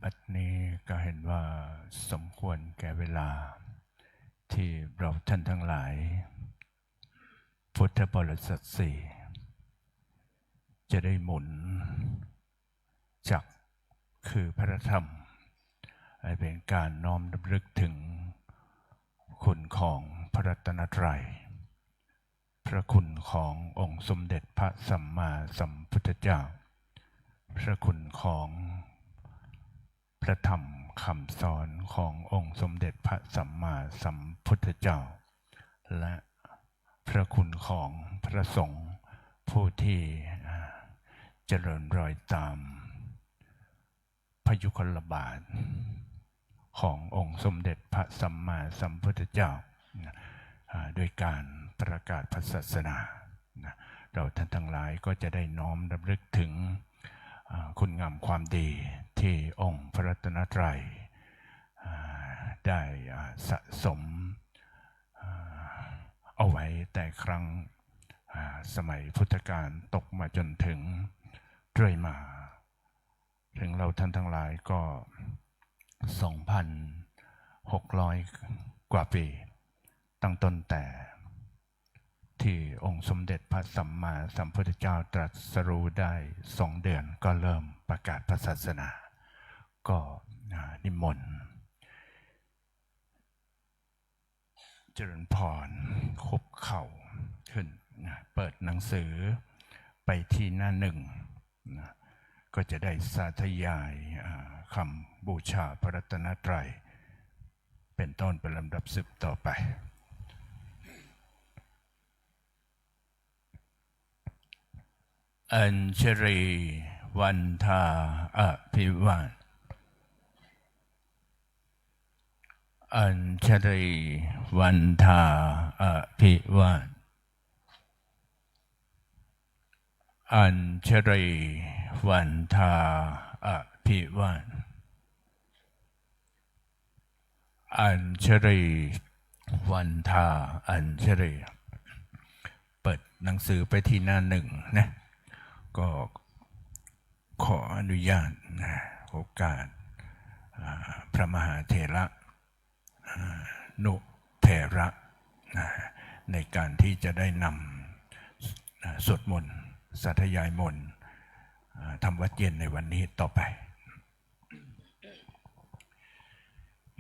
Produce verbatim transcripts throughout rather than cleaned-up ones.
บัดนี้ก็เห็นว่าสมควรแก่เวลา ที่เราท่านทั้งหลาย พุทธบริษัทสี่ จะได้หมุนจักรคือพระธรรม ให้เป็นการน้อมรำลึกถึงคุณของพระรัตนตรัย พระคุณขององค์สมเด็จพระสัมมาสัมพุทธเจ้า พระคุณของพระธรรมคำสอนขององค์สมเด็จพระสัมมาสัมพุทธเจ้า และพระคุณของพระสงฆ์ผู้ที่ อ่า เจริญรอยตามพยุคลบาทขององค์สมเด็จพระสัมมาสัมพุทธเจ้า นะ อ่า ด้วยการประกาศพระศาสนา นะ เราท่านทั้งหลายก็จะได้น้อมรำลึกถึง อ่า คุณงามความดีที่องค์พระรัตนตรัย อ่า ได้ อ่า สะสม อ่า เอาไว้แต่ครั้ง อ่า สมัยพุทธกาลตกมาจนถึงเรื่อยมา ถึงเราท่านทั้งหลายก็ สองพันหกร้อย กว่าปี ตั้งต้นแต่ที่องค์สมเด็จพระสัมมาสัมพุทธเจ้าตรัสรู้ได้สองเดือนก็เริ่มประกาศพระศาสนา ก็ อ่า นิมนต์ เจริญพร คุกเข่าขึ้นนะ เปิดหนังสือไปที่หน้าหนึ่งนะ ก็จะได้สาธยาย อ่า คำบูชาพระรัตนตรัย เป็นต้นเป็นลำดับสืบต่อไป Añjali vandhā abhiva Añjali vandhā abhiva Añjali vandhā abhiva Añjali vandhā Añjali เปิดหนังสือไปที่หน้าหนึ่งนะ ก็ขออนุญาตนะ โอกาส อ่า พระมหาเถระ อ่า นุเถระนะ ในการที่จะได้นำ อ่า สวดมนต์ สาธยายมนต์ อ่า ทำวัตรเย็นในวันนี้ต่อไป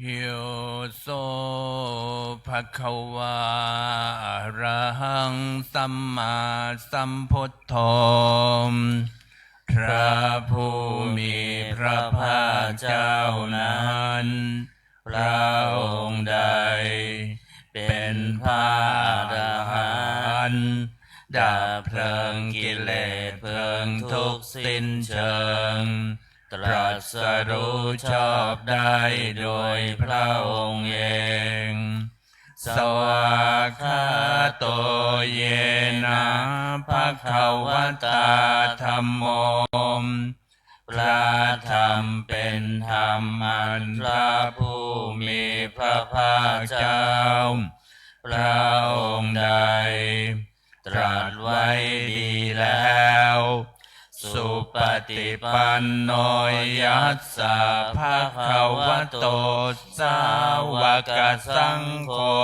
Yo so bhagavā arahaṃ sammāsambuddho พระผู้มีพระภาคเจ้านั้น พระองค์ใดเป็นพระอรหันต์ ดับเพลิงกิเลสเพลิงทุกข์สิ้นเชิง ตรัสรู้ชอบได้โดยพระองค์เอง Svākkhāto yena bhagavatā dhammo พระธรรมเป็นธรรมอันพระผู้มีพระภาคเจ้า พระองค์ใด ตรัสไว้ดีแล้ว Supaṭipanno yassa bhagavato sāvakasaṅgho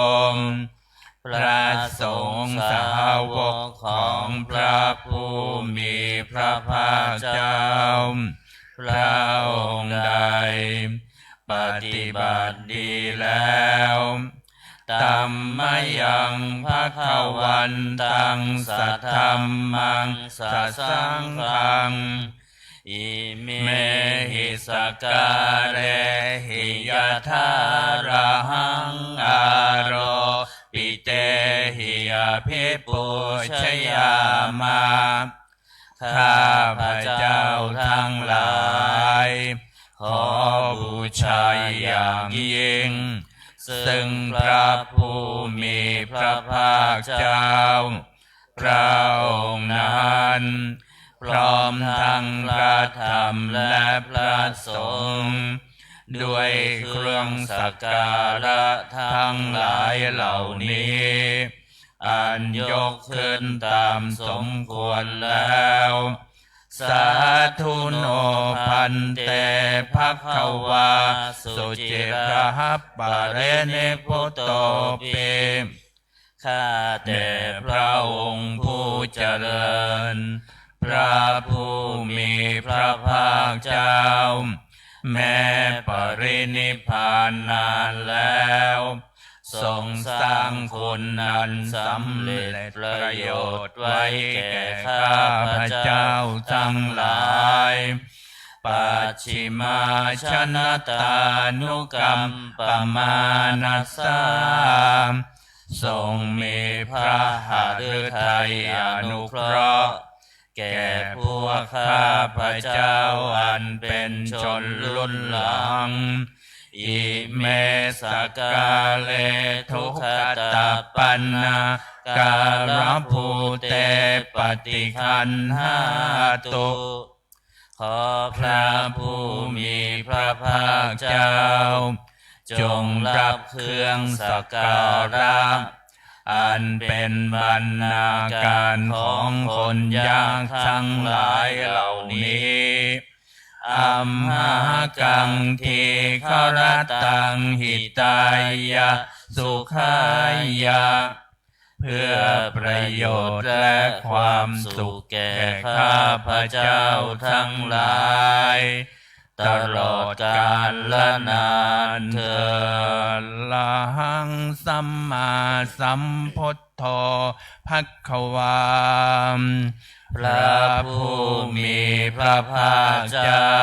พระสงฆ์สาวกของพระผู้มีพระภาคเจ้า พระองค์ใด ปฏิบัติดีแล้ว Tammayaṃ bhagavantaṃ sadhammaṃ sasaṅghaṃ imehi sakkārehi yathārahaṃ āropitehi abhipūjayāma. ข้าพเจ้าทั้งหลาย ขอบูชาอย่างยิ่ง ซึ่งพระผู้มีพระภาคเจ้า พระองค์นั้น พร้อมทั้งพระธรรมและพระสงฆ์ ด้วยเครื่องสักการะทั้งหลายเหล่านี้ อันยกขึ้นตามสมควรแล้ว Sādhu no bhante bhagavā sucirahaparinibbutopi. ข้าแต่พระองค์ผู้เจริญ พระผู้มีพระภาคเจ้า แม้ปรินิพพานนานแล้ว ทรงสร้างคุณอันสำเร็จประโยชน์ไว้แก่ข้าพเจ้าทั้งหลาย Pacchimājanatānukampamānasā ทรงมีพระหฤทัยอนุเคราะห์ แก่พวกข้าพเจ้าอันเป็นชนรุ่นหลัง Ime sakkāre duggatapaṇṇākārabhūte paṭiggaṇhātu. ขอพระผู้มีพระภาคเจ้า จงรับเครื่องสักการะ อันเป็นบรรณาการของคนยากทั้งหลายเหล่านี้ Amhākaṃ dīgharattaṃ hitāya sukhāya เพื่อประโยชน์และความสุขแก่ข้าพเจ้าทั้งหลาย ตลอดกาลนานเทอญ Arahaṃ sammāsambuddho bhagavā พระผู้มีพระภาคเจ้า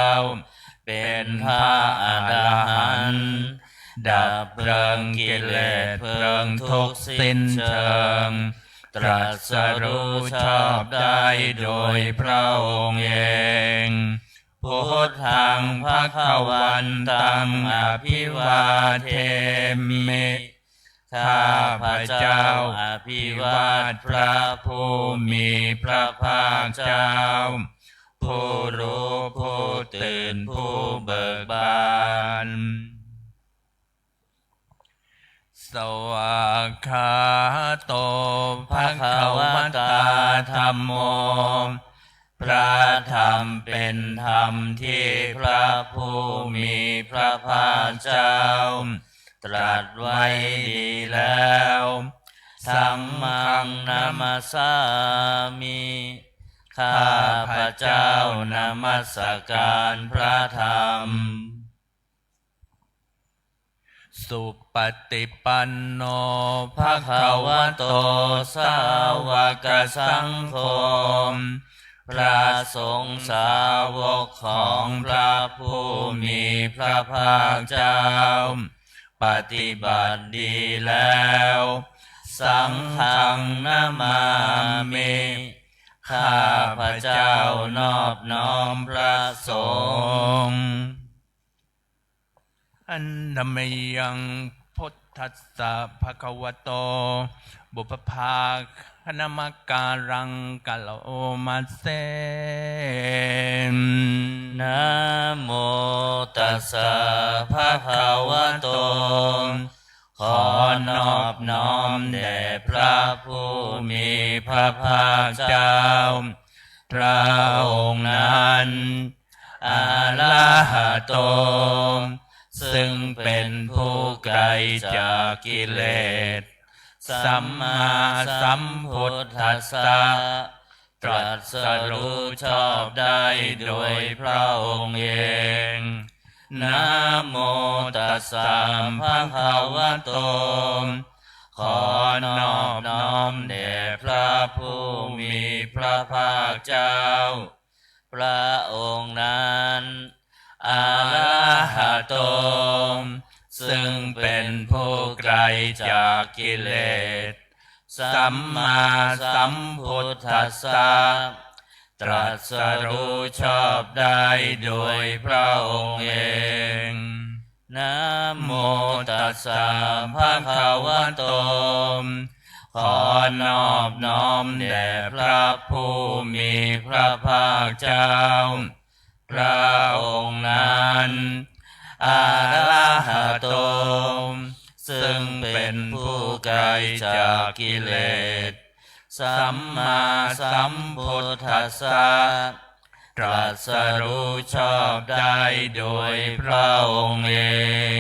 เป็นพระอรหันต์ ดับเพลิงกิเลสเพลิงทุกข์สิ้นเชิง ตรัสรู้ชอบได้โดยพระองค์เอง Buddhaṃ bhagavantaṃ abhivādemi ข้าพเจ้าอภิวาทพระผู้มีพระภาคเจ้า ผู้รู้ผู้ตื่นผู้เบิกบาน Svākkhāto bhagavatā dhammo พระธรรมเป็นธรรมที่พระผู้มีพระภาคเจ้า ตรัสไว้ดีแล้ว Dhammaṃ namassāmi ข้าพเจ้านมัสการพระธรรม Supaṭipanno bhagavato sāvakasaṅgho พระสงฆ์สาวกของพระผู้มีพระภาคเจ้า ปฏิบัติดีแล้ว Saṅghaṃ namāmi ข้าพเจ้านอบน้อมพระสงฆ์ Handa mayaṃ buddhassa bhagavato pubbabhāganamakāraṃ karoma se. Namo tassa bhagavato ขอนอบน้อมแด่พระผู้มีพระภาคเจ้า พระองค์นั้น arahato ซึ่งเป็นผู้ไกลจากกิเลส sammāsambuddhassa ตรัสรู้ชอบได้โดยพระองค์เอง Namo tassa bhagavato ขอนอบน้อมแด่พระผู้มีพระภาคเจ้า พระองค์นั้น arahato ซึ่งเป็นผู้ไกลจากกิเลส sammāsambuddhassa ตรัสรู้ชอบได้โดยพระองค์เอง Namo tassa bhagavato ขอนอบน้อมแด่พระผู้มีพระภาคเจ้า พระองค์นั้น arahato ซึ่งเป็นผู้ไกลจากกิเลส sammāsambuddhassa ตรัสรู้ชอบได้โดยพระองค์เอ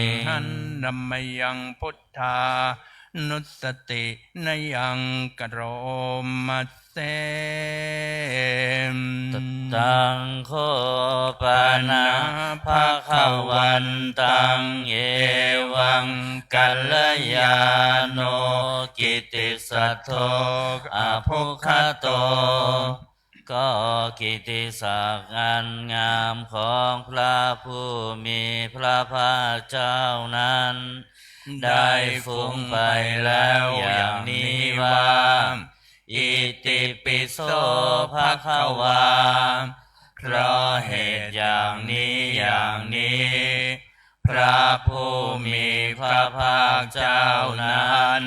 ง Handa mayaṃ buddhānussatīnayaṃ karoma se. Taṃ kho pana bhagavantaṃ evaṃ kalyāṇo kittisaddo abbhuggato. ก็กิตติศักดิ์อันงามของพระผู้มีพระภาคเจ้านั้น ได้ฟุ้งไปแล้วอย่างนี้ว่า Itipi so bhagavā เพราะเหตุอย่างนี้อย่างนี้ พระผู้มีพระภาคเจ้านั้น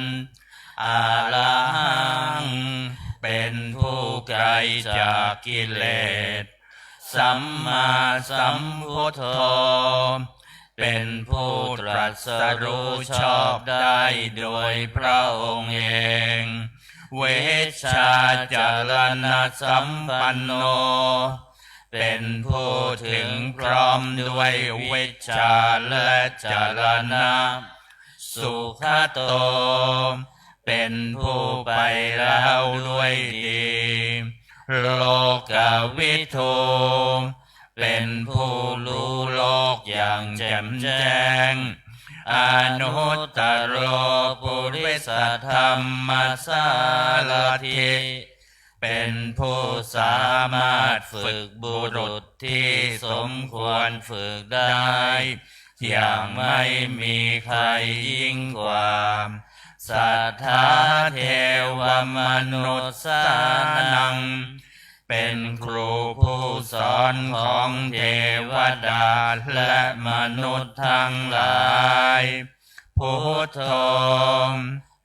arahaṃ เป็นผู้ไกลจากกิเลส sammāsambuddho เป็นผู้ตรัสรู้ชอบได้โดยพระองค์เอง vijjācaraṇasampanno เป็นผู้ถึงพร้อมด้วยวิชชาและจรณะ sugato เป็นผู้ไปแล้วด้วยดี lokavidū เป็นผู้รู้โลกอย่างแจ่มแจ้ง anuttaro purisadammasārathi เป็นผู้สามารถฝึกบุรุษที่สมควรฝึกได้ อย่างไม่มีใครยิ่งกว่า satthā devamanussānaṃ เป็นครูผู้สอนของเทวดาและมนุษย์ทั้งหลาย buddho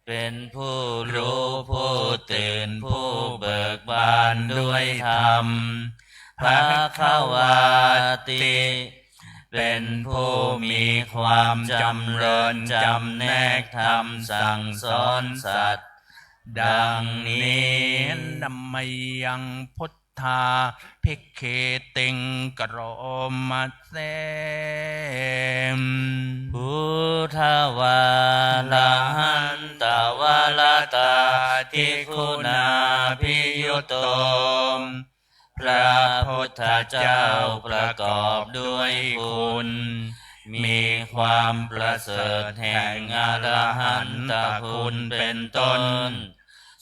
เป็นผู้รู้ผู้ตื่นผู้เบิกบานด้วยธรรม bhagavāti เป็นผู้มีความจำเริญจำแนกธรรมสั่งสอนสัตว์ ดังนี้ Handa mayaṃ buddhābhigītiṃ karoma se. Buddhavārahantavaratā ṭhiguṇābhiyutto พระพุทธเจ้าประกอบด้วยคุณ มีความประเสริฐแห่งอรหันตคุณเป็นต้น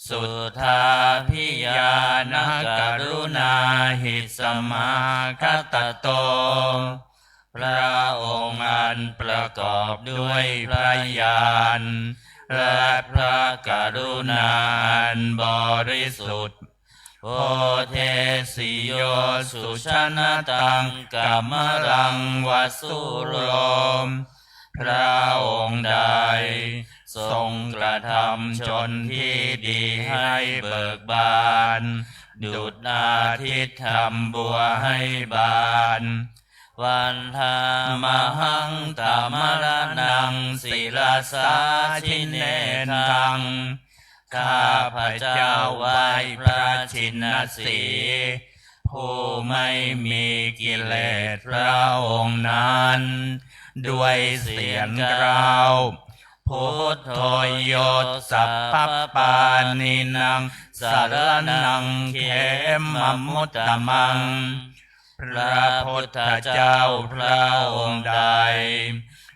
suddhābhiñāṇakaruṇāhi samāgatatto พระองค์อันประกอบด้วยพระญาณ และพระกรุณาอันบริสุทธิ์ bodhesi yo sujanataṃ kamalaṃva sūro พระองค์ใดทรงกระทำชนที่ดีให้เบิกบาน ดุจอาทิตย์ทำบัวให้บาน Vandāmahaṃ tamaraṇaṃ sirasā jinendaṃ ข้าพเจ้าไหว้พระชินสีห์ ผู้ไม่มีกิเลสพระองค์นั้น ด้วยเสียงกราว Buddho yo sabbapāṇīnaṃ saraṇaṃ khemamuttamaṃ พระพุทธเจ้าพระองค์ใด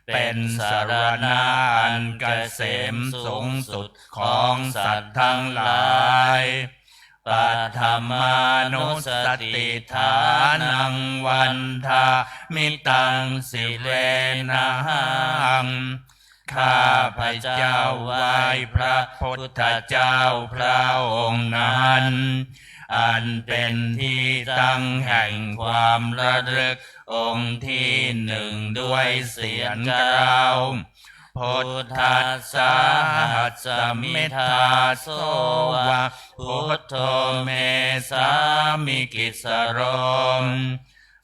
เป็นสรณะอันเกษมสูงสุดของสัตว์ทั้งหลาย Paṭhamānussatiṭṭhānaṃ vandāmi taṃ sirenahaṃ ข้าพเจ้าไหว้พระพุทธเจ้าพระองค์นั้น อันเป็นที่ตั้งแห่งความระลึกองค์ที่หนึ่งด้วยเสียงกราว Buddhassāhasmi dāso va buddho me sāmikissaro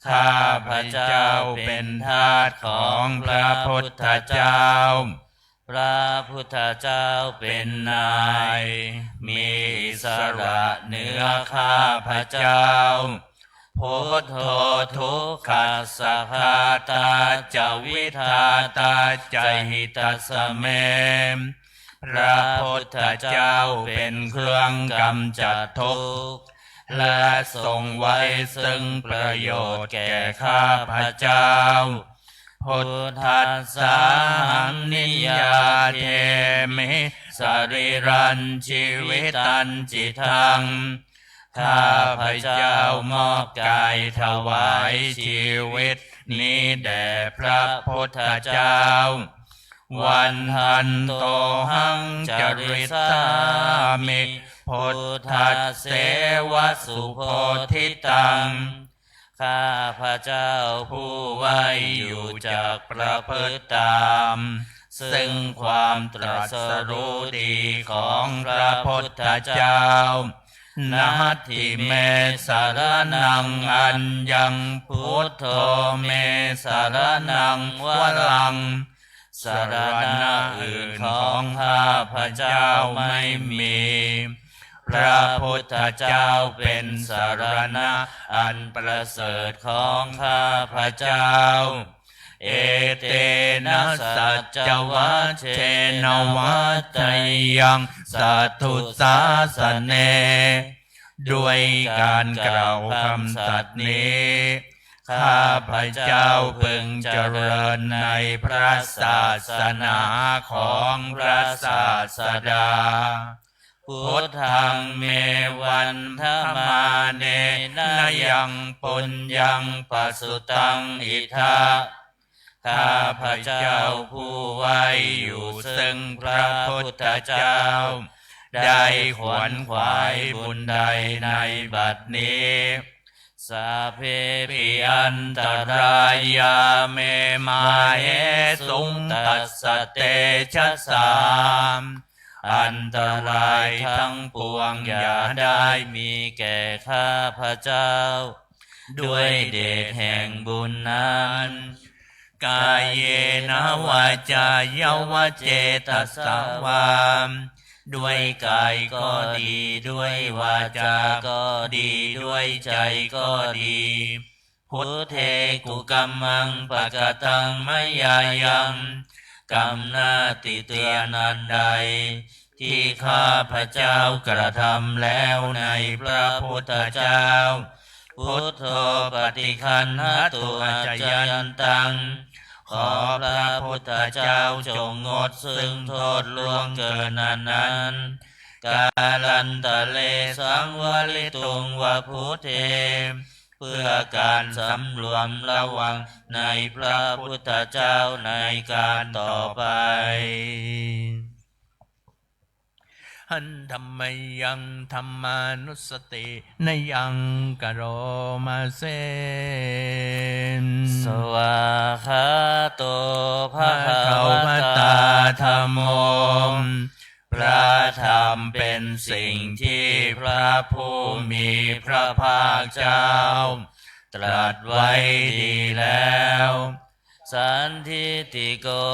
ข้าพเจ้าเป็นทาสของพระพุทธเจ้า พระพุทธเจ้าเป็นนาย มีอิสระเหนือข้าพเจ้า Buddho dukkhassa ghātā ca vidhātā ca hitassa me. พระพุทธเจ้าเป็นเครื่องกำจัดทุกข์ และทรงไว้ซึ่งประโยชน์แก่ข้าพเจ้า Buddhassāhaṃ niyyādemi sarīrañjīvitañcidaṃ. ข้าพเจ้ามอบกายถวายชีวิตนี้แด่พระพุทธเจ้า Vandantohaṃ carissāmi buddhasseva subodhitaṃ. ข้าพเจ้าผู้ไหว้อยู่จักประพฤติตาม ซึ่งความตรัสรู้ดีของพระพุทธเจ้า Natthi me saraṇaṃ aññaṃ, buddho me saraṇaṃ varaṃ. สรณะอื่นของข้าพเจ้าไม่มี พระพุทธเจ้าเป็นสรณะอันประเสริฐของข้าพเจ้า Etena saccavajjena vaḍḍheyyaṃ satthu sāsane. ด้วยการกล่าวคำสัตย์นี้ ข้าพเจ้าพึงเจริญในพระศาสนาของพระศาสดา Buddhaṃ me vandamānena yaṃ puññaṃ pasutaṃ idha. ข้าพเจ้าผู้ไหว้อยู่ซึ่งพระพุทธเจ้า ได้ขวนขวายบุญใดในบัดนี้ Sabbepi antarāyā me māhesuṃ tassa tejasā. อันตรายทั้งปวงอย่าได้มีแก่ข้าพเจ้า ด้วยเดชแห่งบุญนั้น Kāyena vācāya va cetasā vā. ด้วยกายก็ดี ด้วยวาจาก็ดี ด้วยใจก็ดี Buddhe kukammaṃ pakataṃ mayā yaṃ. กรรมหน้าติเตียนอันใด ที่ข้าพเจ้ากระทำแล้วในพระพุทธเจ้า Buddho paṭiggaṇhatu accayantaṃ. ขอพระพุทธเจ้าจงงดซึ่งโทษล่วงเกินอันนั้น Kālantare saṃvarituṃ va buddhe. เพื่อการสำรวมระวังในพระพุทธเจ้าในการต่อไป Handa mayaṃ dhammānussatinayaṃ karoma se. Svākkhāto bhagavatā dhammo. พระธรรมเป็นสิ่งที่พระผู้มีพระภาคเจ้าตรัสไว้ดีแล้ว Sandiṭṭhiko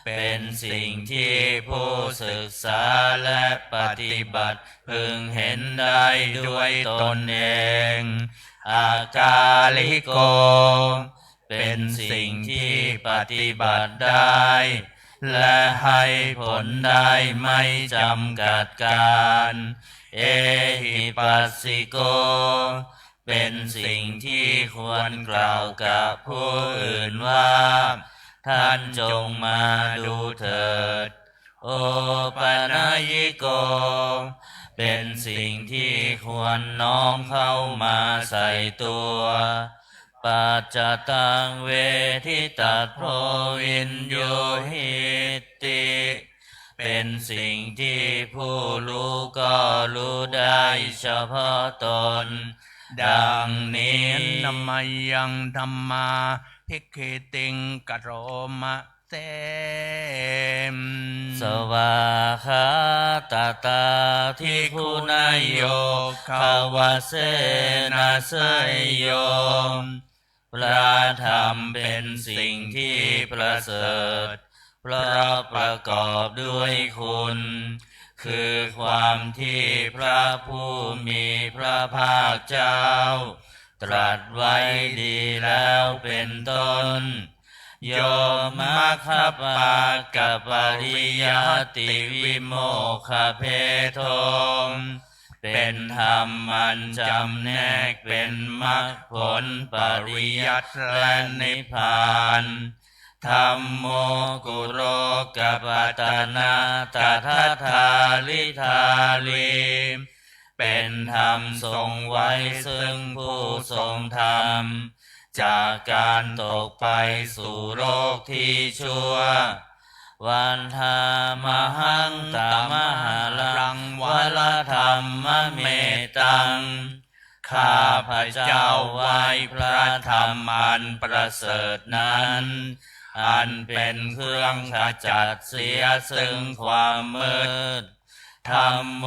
เป็นสิ่งที่ผู้ศึกษาและปฏิบัติพึงเห็นได้ด้วยตนเอง Akāliko เป็นสิ่งที่ปฏิบัติได้ และให้ผลได้ไม่จำกัดกาล Ehipassiko เป็นสิ่งที่ควรกล่าวกับผู้อื่นว่า ท่านจงมาดูเถิด Opanayiko เป็นสิ่งที่ควรน้อมเข้ามาใส่ตัว Paccattaṃ veditabbo viññūhīti. เป็นสิ่งที่ผู้รู้ก็รู้ได้เฉพาะตน ดังนี้ Handa mayaṃ dhammābhigītiṃ karoma se. Svākkhātatādiguṇayogavasena seyyo. พระธรรมเป็นสิ่งที่ประเสริฐ เพราะประกอบด้วยคุณ คือความที่พระผู้มีพระภาคเจ้า ตรัสไว้ดีแล้วเป็นต้น โย มัคคปากปริยัติวิโมคขะเพโท เป็นธรรมอันจำแนกเป็นมรรคผลปริยัติและนิพพาน ธัมโม กุโรกปัตตนะตถาธาริธารี เป็นธรรมทรงไว้ซึ่งผู้ทรงธรรม จากการตกไปสู่โลกที่ชั่ว วัณฑามหัง ตมหรัง วรธัมมเมตัง ข้าพเจ้าไหว้พระธรรมอันประเสริฐนั้น อันเป็นเครื่องขจัดเสียซึ่งความมืด ธัมโม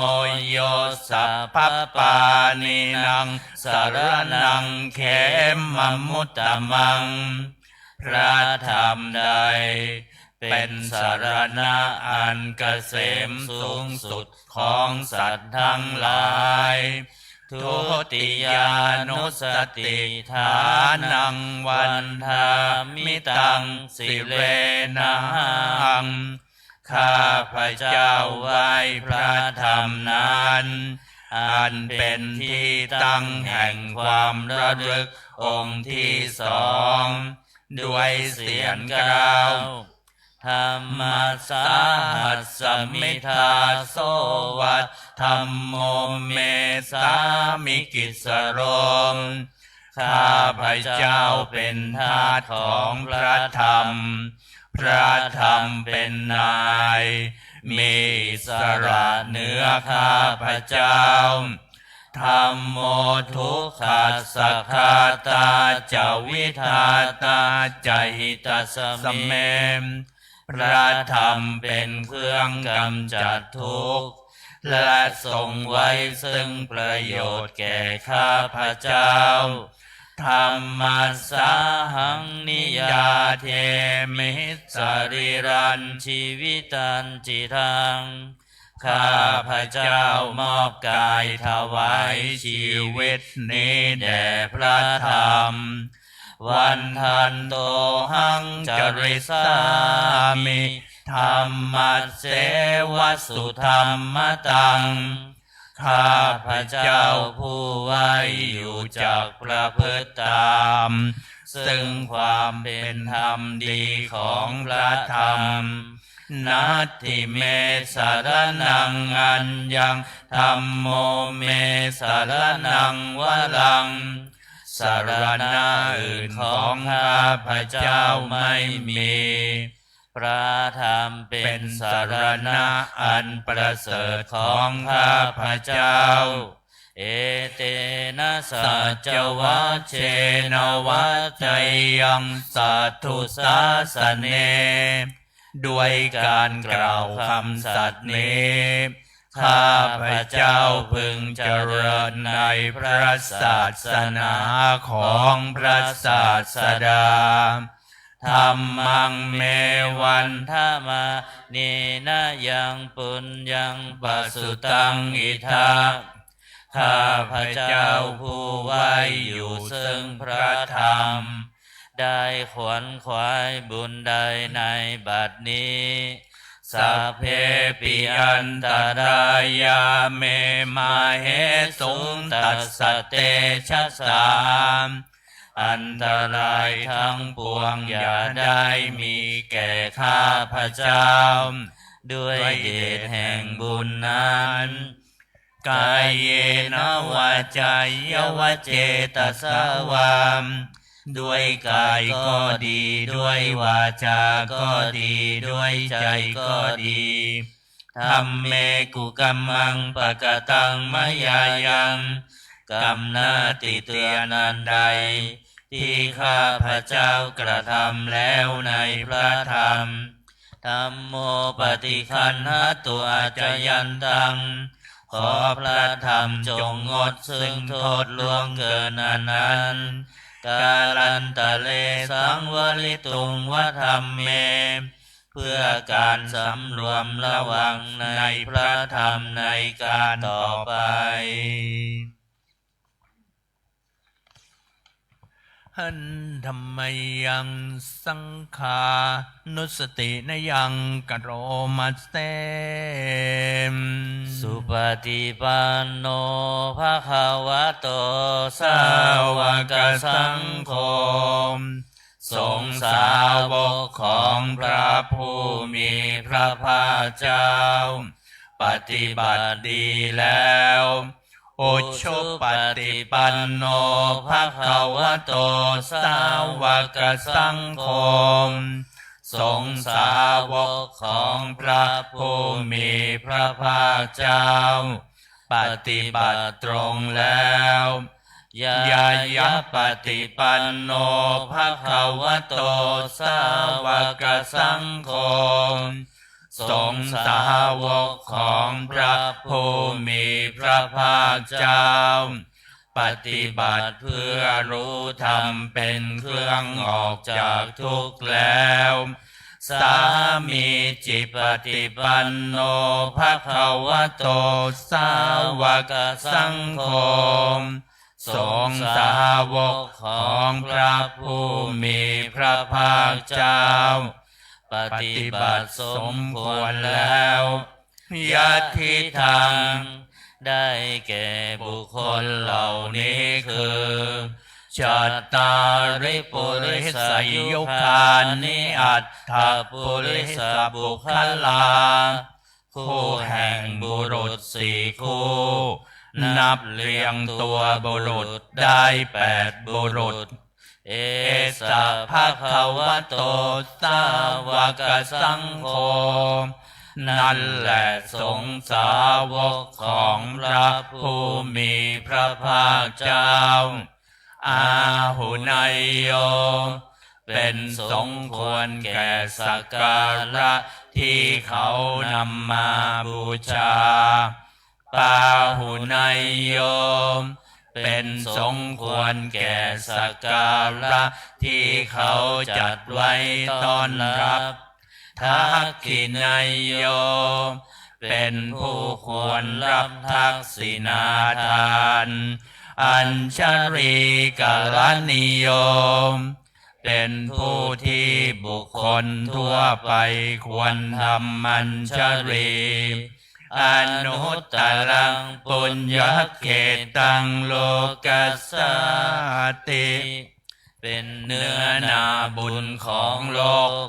โย สัพพปาณีนัง สรณัง เขมมุตตมัง พระธรรมใดเป็นสรณะอันเกษมสูงสุดของสัตว์ทั้งหลาย ทุติยานุสสติฐานัง วันทามิตัง สิเรนะหัง ข้าพเจ้าไหว้พระธรรมนั้น อันเป็นที่ตั้งแห่งความระลึกองค์ที่สอง ด้วยเสียงกล้าว ธัมมัสสาหัสมิทาโสวะ ธัมโม เม สามิกิสโร ข้าพเจ้าเป็นทาสของพระธรรม พระธรรมเป็นนาย มีอิสระเหนือข้าพเจ้า ธัมโม ทุกขัสสะฆาตาจะ วิธาตาจะ หิตัสสะเม พระธรรมเป็นเครื่องกำจัดทุกข์ และทรงไว้ซึ่งประโยชน์แก่ข้าพเจ้า ธัมมัสสาหัง นิยาเทมิ สรีรัญ ชีวิตัญ จิตัง ข้าพเจ้ามอบกายถวายชีวิตนี้แด่พระธรรม วันทันโตหัง จริสามิ ธัมมัสเสวะ สุธัมมตัง ข้าพเจ้าผู้ไหว้อยู่จักประพฤติตาม ซึ่งความเป็นธรรมดีของพระธรรม นัตถิเม สรณัง อัญญัง ธัมโม เม สรณัง วรัง สรณะอื่นของข้าพเจ้าไม่มี พระธรรมเป็นสรณะอันประเสริฐของข้าพเจ้า เอเตนะ สัจจวัชเชนะ วัจจยัง สัตถุสาสเน ด้วยการกล่าวคำสัตย์นี้ ข้าพเจ้าพึงเจริญในพระศาสนาของพระศาสดา ธัมมัง เม วันทะมาเนนะ ยัง ปุญญัง ปะสุตัง อิทะ ข้าพเจ้าผู้ไหว้อยู่ซึ่งพระธรรม ได้ขวนขวายบุญใดในบัดนี้ สัพเพปิอันตรายา เม มะเหสุง ตัสสะเตชะสา อันตรายทั้งปวงอย่าได้มีแก่ข้าพเจ้า ด้วยเดชแห่งบุญนั้น กาเยนะ วาจายะวะ เจตสะวา ด้วยกายก็ดี ด้วยวาจาก็ดี ด้วยใจก็ดี ธัมเม กุกัมมัง ปะกะตัง มะยายัง กรรมหน้าติเตียนอันใด ที่ข้าพเจ้ากระทำแล้วในพระธรรม ธัมโม ปะฏิคันหะตุ อัจจยันตัง ขอพระธรรมจงงดซึ่งโทษล่วงเกินอันนั้น กาลันตะเร สังวะริตุง วะ ธัมเม เพื่อการสำรวมระวังในพระธรรมในการต่อไป Handa mayaṃ saṅghānussatinayaṃ karoma se. Supaṭipanno bhagavato sāvakasaṅgho. สงฆ์สาวกของพระผู้มีพระภาคเจ้า ปฏิบัติดีแล้ว Ujupaṭipanno bhagavato sāvakasaṅgho. สงฆ์สาวกของพระผู้มีพระภาคเจ้า ปฏิบัติตรงแล้ว Ñāyapaṭipanno bhagavato sāvakasaṅgho. สงฆ์สาวกของพระผู้มีพระภาคเจ้า ปฏิบัติเพื่อรู้ธรรมเป็นเครื่องออกจากทุกข์แล้ว Sāmīcipaṭipanno bhagavato sāvakasaṅgho. สงฆ์สาวกของพระผู้มีพระภาคเจ้า ปฏิบัติสมควรแล้ว Yadidaṃ ได้แก่บุคคลเหล่านี้คือ Cattāri purisayugāni aṭṭha purisapuggalā. คู่แห่งบุรุษสี่คู่ นับเรียงตัวบุรุษได้แปดบุรุษ Esa bhagavato sāvakasaṅgho. นั่นแหละสงฆ์สาวกของพระผู้มีพระภาคเจ้า Āhuneyyo เป็นสงฆ์ควรแก่สักการะที่เขานำมาบูชา Pāhuneyyo เป็นสงฆ์ควรแก่สักการะที่เขาจัดไว้ต้อนรับ Dakkhiṇeyyo เป็นผู้ควรรับทักษิณาทาน Añjalikaraṇīyo เป็นผู้ที่บุคคลทั่วไปควรทำอัญชลี Anuttaraṃ puññakkhettaṃ lokassāti. เป็นเนื้อนาบุญของโลก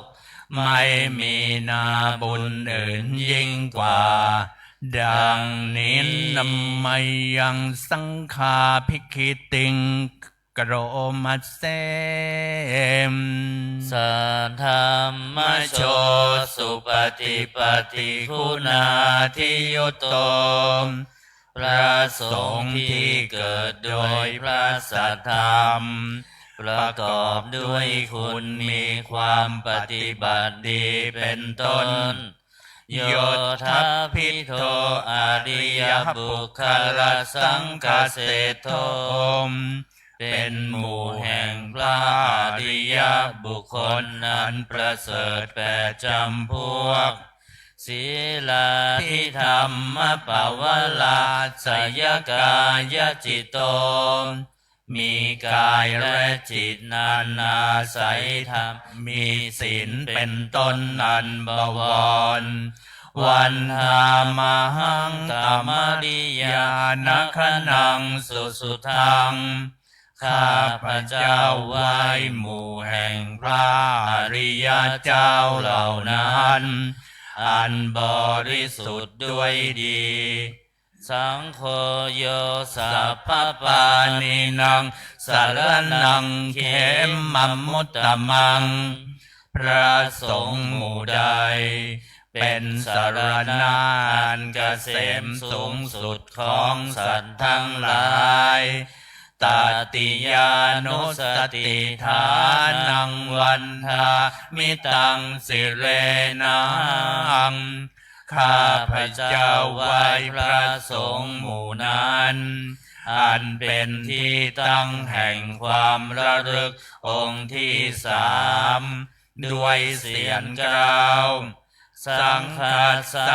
ไม่มีนาบุญอื่นยิ่งกว่า ดังนี้ Mayaṃ saṅghābhigītiṃ karoma se. Saddhammajo supaṭipattiguṇādiyutto. พระสงฆ์ที่เกิดโดยพระสัทธรรม ประกอบด้วยคุณมีความปฏิบัติดีเป็นต้น Yottabhidho ariyapuggalasaṅghaseṭṭho. เป็นหมู่แห่งพระอริยบุคคลอันประเสริฐแปดจำพวก Sīlādidhammapavalāsayakāyacitto. มีกายและจิตอันอาศัยธรรม มีศีลเป็นต้นอันบวร Vandāmahaṃ tamariyanagaṇaṃ susuddhaṃ. ข้าพเจ้าไหว้หมู่แห่งพระอริยเจ้าเหล่านั้น อันบริสุทธิ์ด้วยดี Saṅgho yo sabbapāṇīnaṃ saraṇaṃ khemamuttamaṃ. พระสงฆ์หมู่ใด เป็นสรณะอันเกษมสูงสุดของสัตว์ทั้งหลาย Tatiyānussatiṭṭhānaṃ vandāmi taṃ sirenahaṃ. ข้าพเจ้าไหว้พระสงฆ์หมู่นั้น อันเป็นที่ตั้งแห่งความระลึกองค์ที่สาม ด้วยเสียงกล้าว Saṅghassa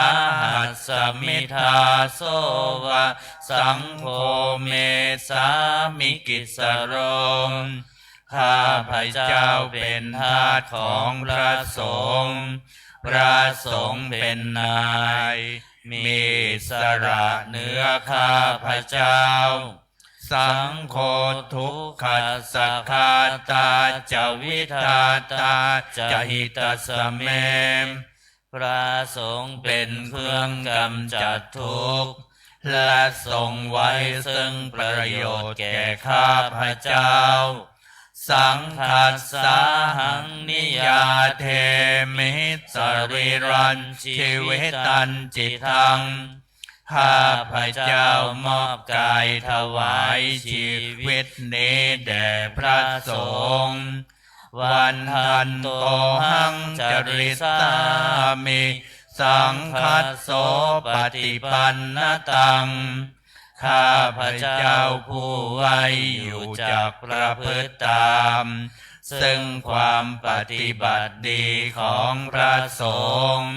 hasmi dāso va saṅgho me sāmikissaro. ข้าพเจ้าเป็นทาสของพระสงฆ์ พระสงฆ์เป็นนาย มีอิสระเหนือข้าพเจ้า Saṅgho dukkhassa ghātā ca vidhātā ca hitāssa me พระสงฆ์เป็นเครื่องกำจัดทุกข์ และทรงไว้ซึ่งประโยชน์แก่ข้าพเจ้า Saṅghassāhaṃ niyyādemi sarīrañjīvitañcidaṃ ข้าพเจ้ามอบกายถวายชีวิตนี้แด่พระสงฆ์ Vandantohaṃ carissāmi saṅghassopaṭipannataṃ ข้าพเจ้าผู้ไหว้อยู่จักประพฤติตาม ซึ่งความปฏิบัติดีของพระสงฆ์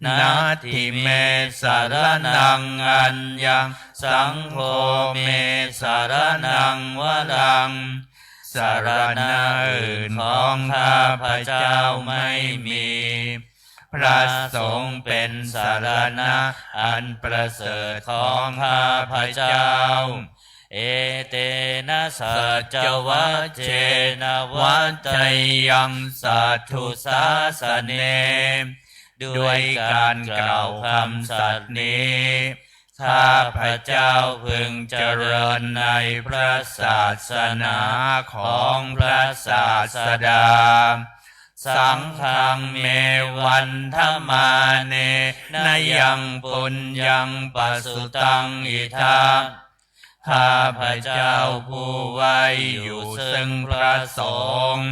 Natthi me saraṇaṃ aññaṃ, saṅgho me saraṇaṃ varaṃ สรณะอื่นของข้าพเจ้าไม่มี พระสงฆ์เป็นสรณะอันประเสริฐของข้าพเจ้า Etena saccavajjena vaḍḍheyyaṃ satthu sāsane ด้วยการกล่าวคำสัตย์นี้ ข้าพเจ้าพึงเจริญในพระศาสนาของพระศาสดา Saṅghaṃ me vandamānena yaṃ puññaṃ pasutaṃ idha ข้าพเจ้าผู้ไหว้อยู่ซึ่งพระสงฆ์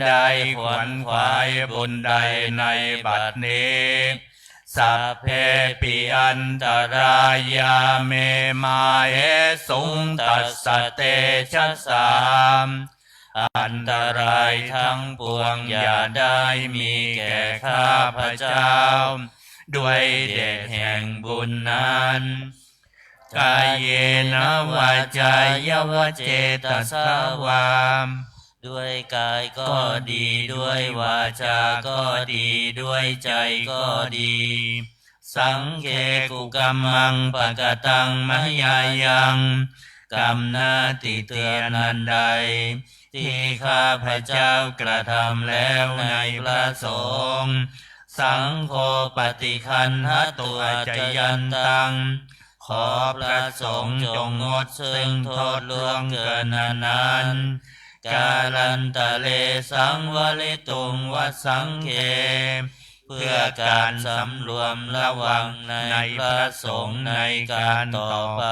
ได้ขวนขวายบุญใดในบัดนี้ Sabbepi antarāyā me māhesuṃ tassa tejasā อันตรายทั้งปวงอย่าได้มีแก่ข้าพเจ้า ด้วยเดชแห่งบุญนั้น Kāyena vācāya va cetasā vā ด้วยกายก็ดี ด้วยวาจาก็ดี ด้วยใจก็ดี Saṅghe kukammaṃ pakataṃ mayā yaṃ กรรมหน้าติเตียนอันใด ที่ข้าพเจ้ากระทำแล้วในพระสงฆ์ Saṅgho paṭiggaṇhatu accayantaṃ ขอพระสงฆ์จงงดซึ่งโทษล่วงเกินอันนั้น Kālantare saṃvarituṃ va saṅghe เพื่อการสำรวมระวังในพระสงฆ์ในการต่อไป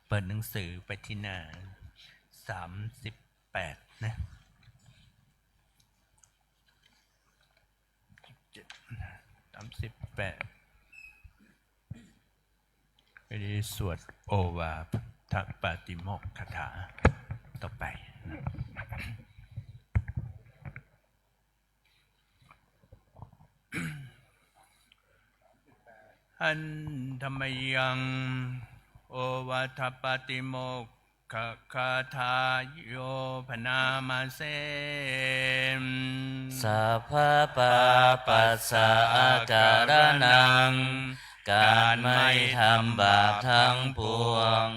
เปิดหนังสือไปที่หน้าสามสิบแปดนะ สามสิบแปด อันนี้สวดโอวาทปาติโมกข์คาถาต่อไป Handa mayaṃ ovādhapātimokkha gāthāyo bhaṇāma se. Sabbapāpassa akaraṇaṃ การไม่ทำบาปทั้งปวง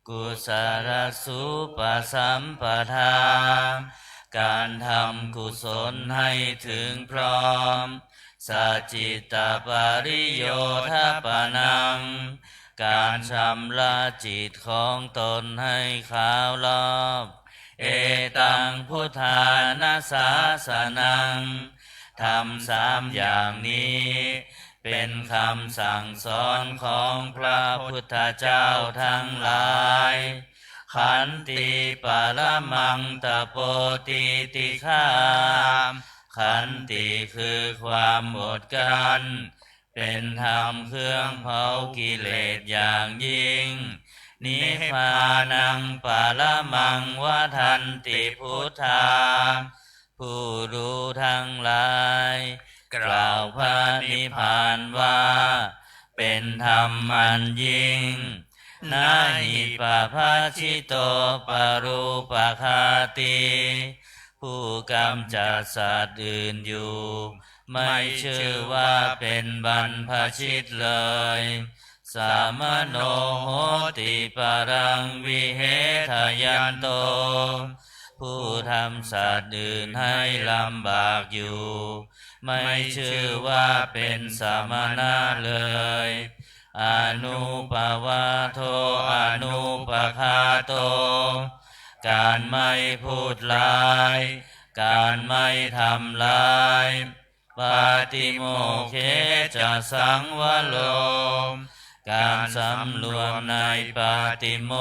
Kusalasupasampadā การทำกุศลให้ถึงพร้อม Sacittapariyodapanaṃ การชำระจิตของตนให้ขาวรอบ Etaṃ buddhāna sāsanaṃ ธรรมสามอย่างนี้ เป็นคำสั่งสอนของพระพุทธเจ้าทั้งหลาย Khanti paramaṃ tapo titikkhā ขันติคือความอดกลั้น เป็นธรรมเครื่องเผากิเลสอย่างยิ่ง Nibbānaṃ paramaṃ vadanti buddhā ผู้รู้ทั้งหลาย กล่าวพระนิพพานว่า เป็นธรรมอันยิ่ง Na hi pabhajito parūpaghātī. ผู้กำจัดสัตว์อื่นอยู่ ไม่ชื่อว่าเป็นบรรพชิตเลย Samaṇo hoti paraṃ vihetayanto. ผู้ทำสัตว์อื่นให้ลำบากอยู่ ไม่ชื่อว่าเป็นสมณะเลย Anūpavādo anūpaghāto. การไม่พูดร้าย การไม่ทำร้าย Pātimokkhe ca saṃvaro. การสำรวมในปาติโม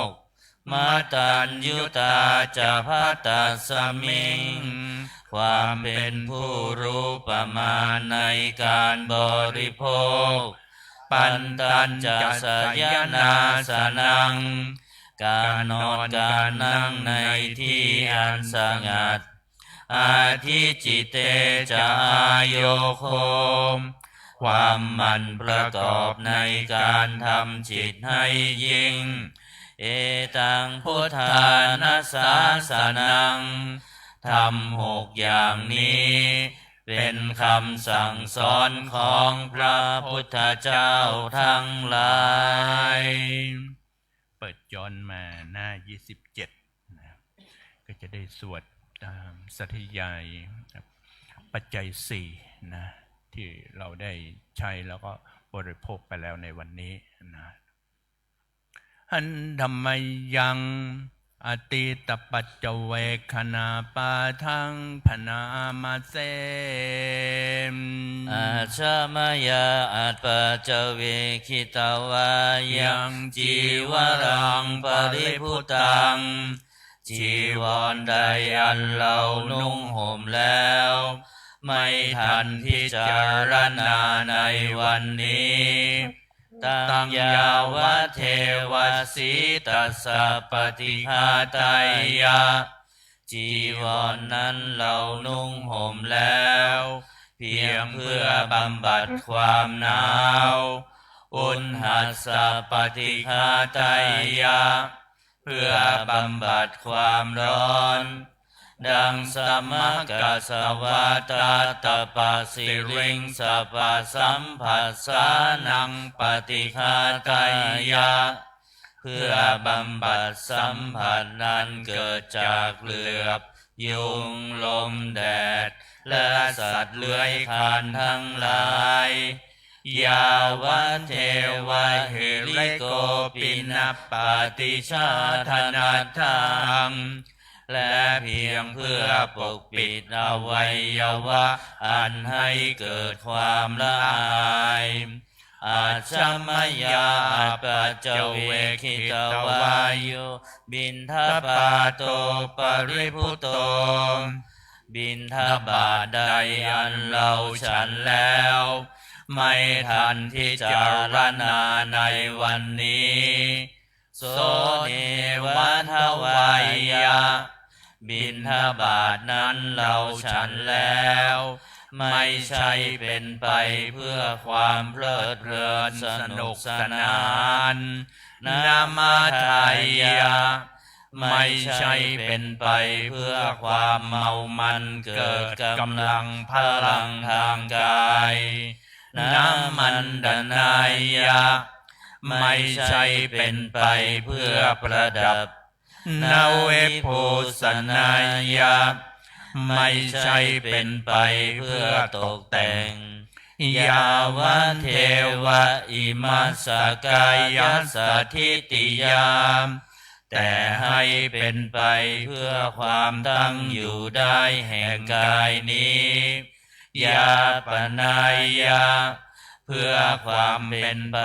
กข์ Mataññutā ca bhaddasmiṃ. ความเป็นผู้รู้ประมาณในการบริโภค Pantañca sayanāsanaṃ. การนอนการนั่งในที่อันสงัด Adhicitto ca āyogo. ความหมั่นประกอบในการทำจิตให้ยิ่ง Etaṃ buddhāna sāsanaṃ. ธรรมหกอย่างนี้ เป็นคำสั่งสอนของพระพุทธเจ้าทั้งหลาย เปิดย้อนมาหน้า ยี่สิบเจ็ด นะ ก็จะได้สวดตามสาธยายปัจจัยสี่นะ ที่เราได้ใช้แล้วก็บริโภคไปแล้วในวันนี้นะ Handa mayaṃ atītapaccavekkhaṇapāṭhaṃ bhaṇāma se. Ajja mayā apaccavekkhitvā yaṃ cīvaraṃ paribhuttaṃ. จีวรใดอันเรานุ่งห่มแล้ว ไม่ทันพิจารณาในวันนี้ Taṃ yāvadeva sītassa paṭighāteyya. จีวรนั้นเรานุ่งห่มแล้ว เพียงเพื่อบำบัดความหนาว Uṇhassa paṭighāteyya. เพื่อบำบัดความร้อน Daṃsamakasavātātapasiriṃsapasamphassānaṃ paṭighāteyya. เพื่อบำบัดสัมผัสนั้นเกิดจากเหลือบ ยุง ลม แดด และสัตว์เลื้อยคลานทั้งหลาย Yāvadeva hirikopinapaṭicchādanatthaṃ. และเพียงเพื่อปกปิดอวัยวะอันให้เกิดความละอาย Ajja mayā apaccavekkhitvā yo piṇḍapāto paribhutto. บิณฑบาตใดอันเราฉันแล้ว ไม่ทันพิจารณาในวันนี้ So neva daveyya. บิณฑบาตนั้นเราฉันแล้ว ไม่ใช่เป็นไปเพื่อความเพลิดเพลินสนุกสนาน Na madeyya. ไม่ใช่เป็นไปเพื่อความเมามันเกิดกำลังพลังทางกาย Na maṇḍaneyya. ไม่ใช่เป็นไปเพื่อประดับ Na vibhūsaneyya. ไม่ใช่เป็นไปเพื่อตกแต่ง Yāvadeva imassa kāyassa ṭhitiyā. แต่ให้เป็นไปเพื่อความตั้งอยู่ได้แห่งกายนี้ Yāpaneyya. เพื่อความเป็นไป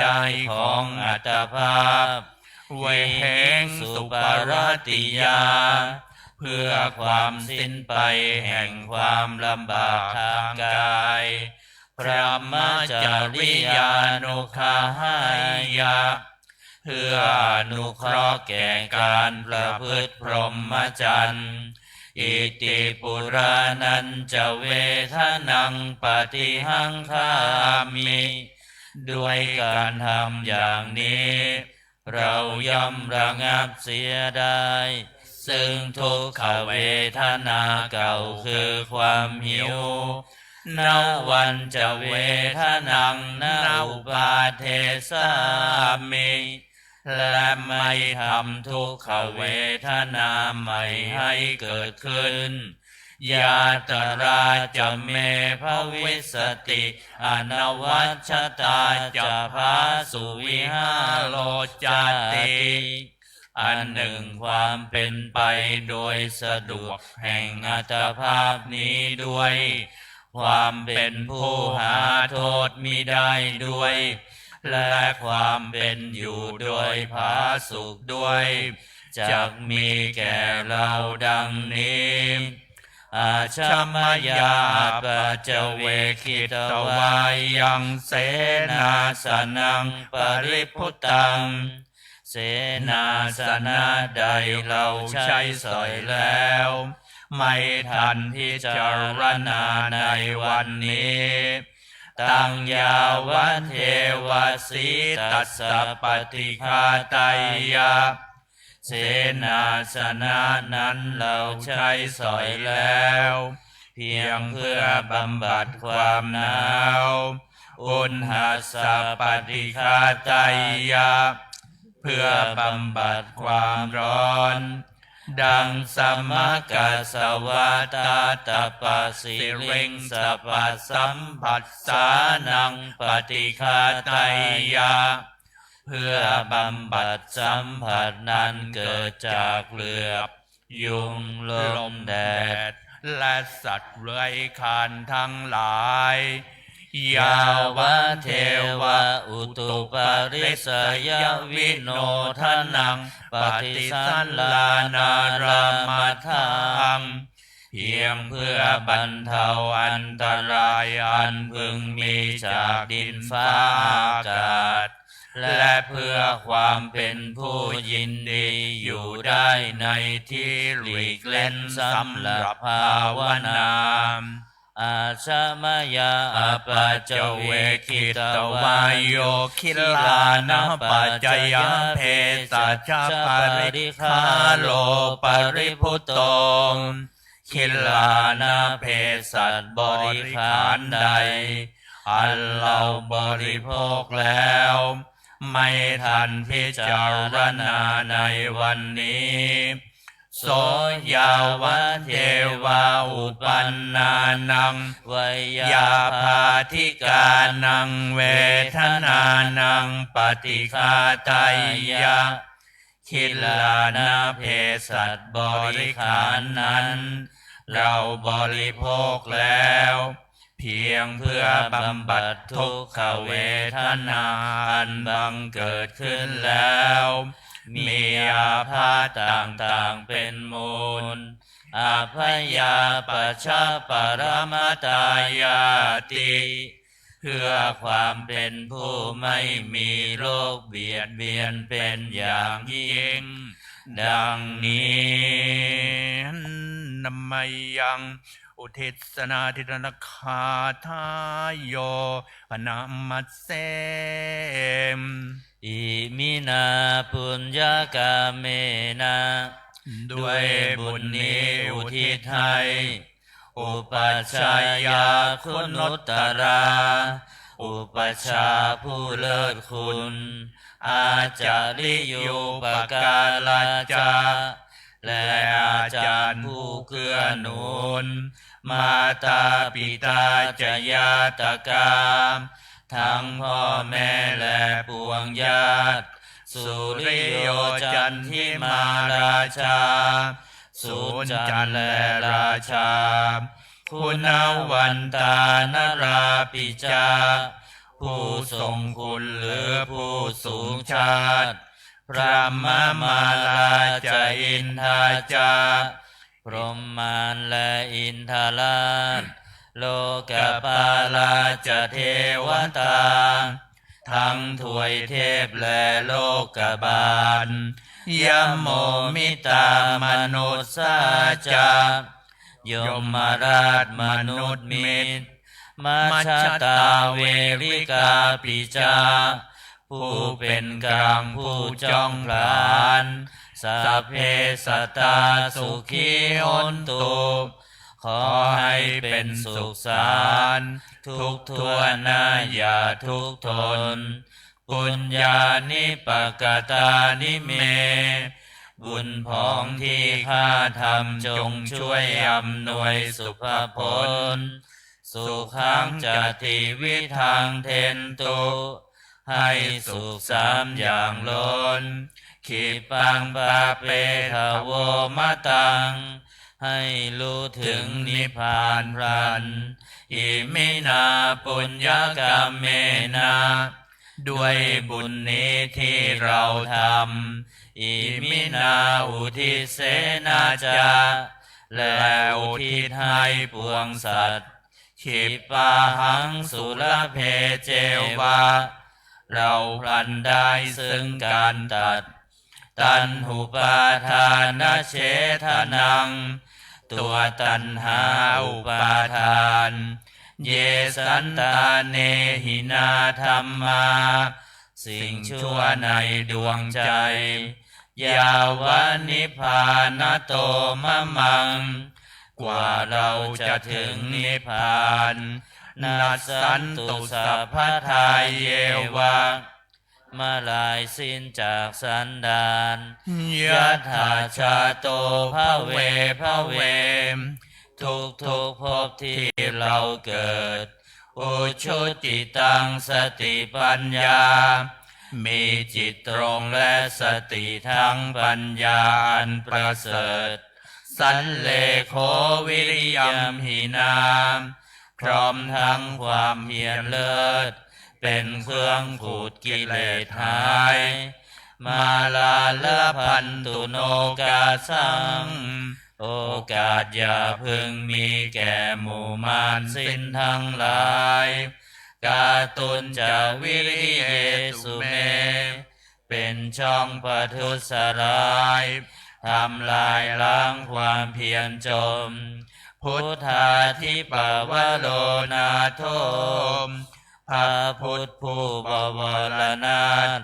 ได้ของอัตภาพ Viheṃsuparatiyā. เพื่อความสิ้นไปแห่งความลำบากทางกาย Brahmacariyānuggaheyya. เพื่ออนุเคราะห์แก่การประพฤติพรหมจรรย์ Iti purāṇañca vedanaṃ paṭihaṅkhāmi. ด้วยการทำอย่างนี้ เราย่อมระงับเสียได้ ซึ่งทุกขเวทนาเก่าคือความหิว na vañca vedanaṃ na uppādessāmi และไม่ทำทุกขเวทนาใหม่ให้เกิดขึ้น yātrā ca me bhavissati anavajjatā ca phāsuvihāro cāti. อันหนึ่งความเป็นไปโดยสะดวกแห่งอัตภาพนี้ด้วย ความเป็นผู้หาโทษมิได้ด้วย และความเป็นอยู่โดยผาสุกด้วย จักมีแก่เราดังนี้ Ajja mayā apaccavekkhitvā yaṃ senāsanaṃ paribhuttaṃ. เสนาสนะใดเราใช้สอยแล้ว ไม่ทันพิจารณาในวันนี้ taṃ yāvadeva sītassa paṭighāteyya. เสนาสนะนั้นเราใช้สอยแล้ว เพียงเพื่อบำบัดความหนาว uṇhassa paṭighāteyya. เพื่อบำบัดความร้อน daṃsamakassa vātātapasiriṃsapasamphassānaṃ paṭighāteyya. เพื่อบำบัดสัมผัสนั้นเกิดจากเหลือบ ยุง ลมแดด และสัตว์เลื้อยคลานทั้งหลาย yāvadeva utuparissayavinodanaṃ paṭisallānārāmatthaṃ. เพียงเพื่อบรรเทาอันตรายอันพึงมีจากดินฟ้าอากาศ และเพื่อความเป็นผู้ยินดีอยู่ได้ในที่หลีกเล่นสำหรับภาวนา Ajja mayā apaccavekkhitvā yo gilānapaccayabhesajjaparikkhāro paribhutto. กิลานะเภสัชบริขารใด อันเราบริโภคแล้ว ไม่ทันพิจารณาในวันนี้ so yāvadeva uppannānaṃ veyyābādhikānaṃ vedanānaṃ paṭighāteyya. กิลานะเภสัชบริขารนั้น เราบริโภคแล้ว เพียงเพื่อบำบัดทุกขเวทนาอันบังเกิดขึ้นแล้ว มีอาพาธต่างๆเป็นมูล abyāpajjhaparamatāyāti. เพื่อความเป็นผู้ไม่มีโรคเบียดเบียนเป็นอย่างยิ่ง ดังนี้ Namayaṃ uddissanādhiṭṭhagāthāyo bhaṇāma se. Iminā puññakammena ด้วยบุญนี้อุทิศให้ upajjhāyā guṇuttarā อุปัชฌาย์ผู้เลิศคุณ ācariyūpakārā ca และอาจารย์ผู้เกื้อหนุน mātā pitā ca ñātakā ทั้งพ่อแม่และปวงญาติ suriyo candimā rājā สุริจันทร์และราชา guṇavantā narāpi ca ผู้ทรงคุณหรือผู้สูงชาติ brahmamārā ca indā ca พรหมมารและอินทราช lokapālā ca devatā ทั้งทวยเทพและโลกบาล yamo mittā manussā ca ยมราชมนุษย์มิตร Majjhattā verikāpi ca ผู้เป็นกลางผู้จ้องผลาญ Sabbe sattā sukhī hontu ขอให้เป็นสุขสันต์ทุกทั่วหน้าอย่าทุกข์ทน Puññāni pakatāni me บุญผองที่ข้าทำจงช่วยอำนวยสุภผล Sukhaṃ ca tividhaṃ dentu ให้สุขสามอย่างล้น Khippaṃ pāpetha vo mataṃ ให้รู้ถึงนิพพานพลัน Iminā puññakammena ด้วยบุญนี้ที่เราทำ Iminā uddisena ca และอุทิศให้ปวงสัตว์ Khippāhaṃ sulabhe ceva เราพลันได้ซึ่งการตัด Taṇhupādānachedanaṃ ตัวตัณหาอุปาทาน Ye santāne hinā dhammā สิ่งชั่วในดวงใจ Yāva nibbānato mamaṃ กว่าเราจะถึงนิพพาน Nassantu sabbadā yeva เมื่อลายสิ้นจากสันดาน Yattha jāto bhave bhave ทุกทุกๆภพที่เราเกิด Ujucittaṃ satipaññā มีจิตตรงและสติทั้งปัญญาอันประเสริฐ Sallekho viriyamhinā พร้อมทั้งความเพียรเลิศ เป็นเครื่องขูดกิเลสหาย Mātā labhantu nokāsaṃ โอกาสอย่าพึงมีแก่หมู่มารสิ้นทั้งหลาย Kātuñca viriyesu me เป็นช่องประทุษร้าย ทำลายล้างความเพียรจม Buddhādhipavaro nātho พระพุทธผู้บวรนาถ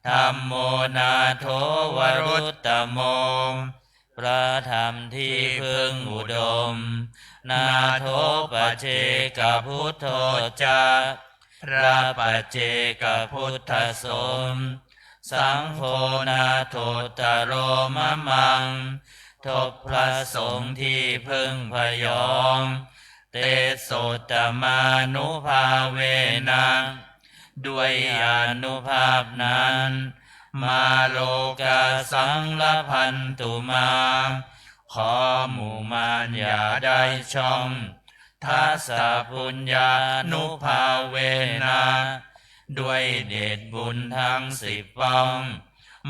Dhammo nātho varuttamo พระธรรมที่พึ่งอุดม Nātho paccekabuddho ca พระปัจเจกพุทธสงฆ์ Saṅgho nāthottaro mamaṃ ทบพระสงฆ์ที่พึ่งพยอง Tesottamānubhāvena ด้วยอานุภาพนั้น Mā lokāsaṃ labhantu mā ขอหมู่มารอย่าได้ช่อง Dasapuññānubhāvena ด้วยเดชบุญทั้งสิบป้อง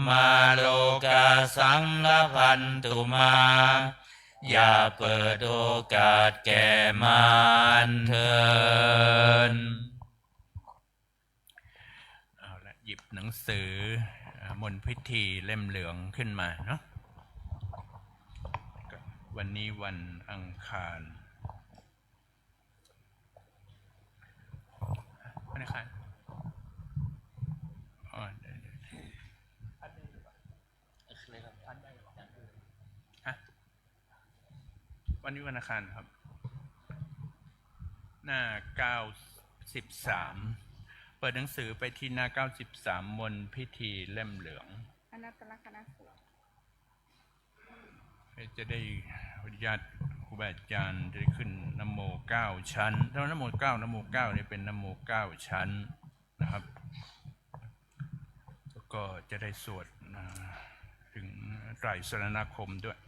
Mā lokāsaṃ labhantu mā อย่าเปิดโอกาสแก่มารเถิด เอาละ หยิบหนังสืออ่ามนต์พิธีเล่มเหลืองขึ้นมาเนาะ วันนี้วันอังคาร วันอังคาร อ๋อ เดี๋ยวๆ ฮะ วันนี้วันอังคารครับ หน้าเก้าสิบสาม เปิดหนังสือไปที่หน้าเก้าสิบสาม มนต์พิธีเล่มเหลือง อนัตตลักษณสูตร จะได้ ขออนุญาตครูบาอาจารย์จะได้ขึ้นนะโมเก้าชั้น ถ้านะโมเก้า นะโมเก้านี่เป็นนะโมเก้าชั้นนะครับ แล้วก็จะได้สวดอ่าถึงไตรสรณคมด้วย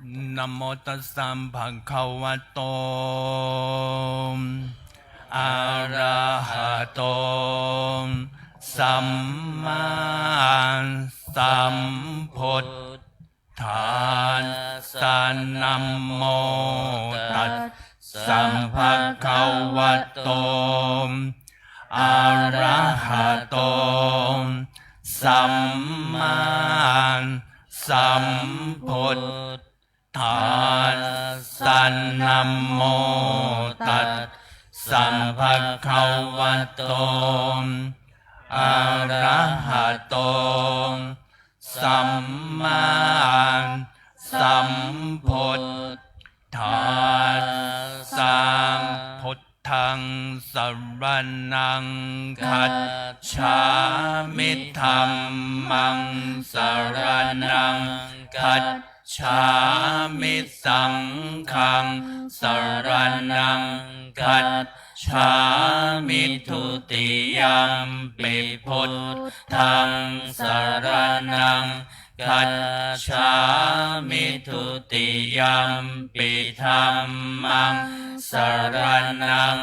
Namo tassa bhagavato arahato sammāsambuddhassa. Namo tassa bhagavato arahato sammā sambuddhassa. Namo tassa bhagavato arahato sammāsambuddhassa. Buddhaṃ saraṇaṃ gacchāmi. Dhammaṃ saraṇaṃ gacchāmi. Saṅghaṃ saraṇaṃ gacchāmi. Dutiyampi buddhaṃ saraṇaṃ gacchāmi. Dutiyampi dhammaṃ saraṇaṃ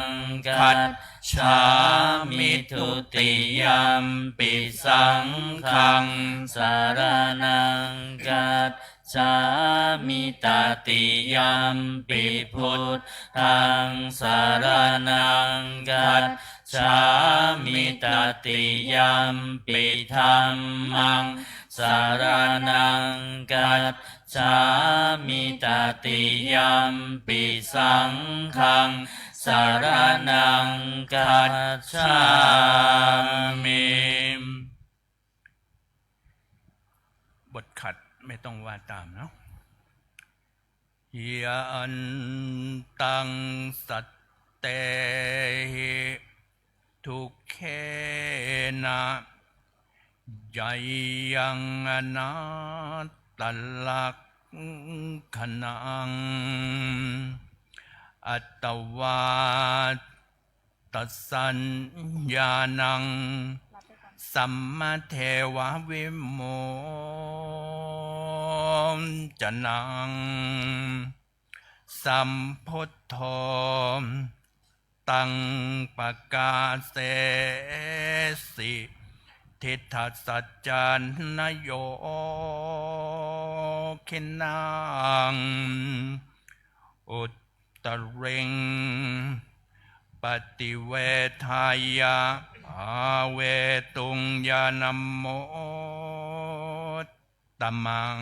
gacchāmi. Dutiyampi saṅghaṃ saraṇaṃ gacchāmi. Tatiyampi buddhaṃ saraṇaṃ gacchāmi. Tatiyampi dhammaṃ saraṇaṃ gacchāmi. Tatiyampi saṅghaṃ saraṇaṃ gacchāmi. บทขัดไม่ต้องว่าตามเนาะ Yantaṃ sattehi dukkhena cāyaṃ anattalakkhaṇaṃ atthāvā tasaññāṇaṃ sammadeva vimoccanaṃ. Sambuddho taṃ pakāsesi diṭṭhasaccāna yogiṇāṃ uttariṃ paṭivedāya bhāvetuṃ ñāṇamuttamaṃ.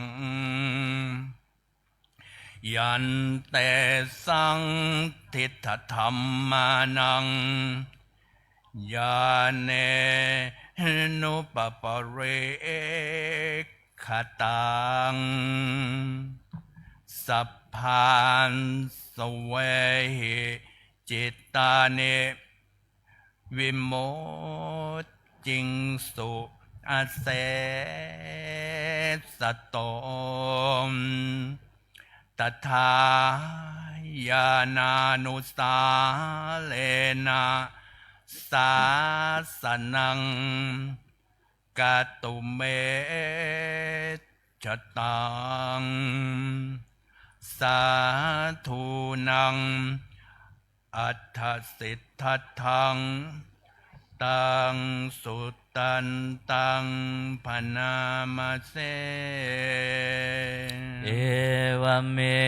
Yantesaṃ diṭṭhadhammānaṃ ñāṇenupaparikkhatāṃ sabbāsavehi cittāni vimucciṃsu asesato. Tathāyānānusārena sāsanaṃ kātume jjhataṃ sādhūnaṃ attasiddhataṃ taṃ sudantaṃ bhaṇāma se. Evaṃ me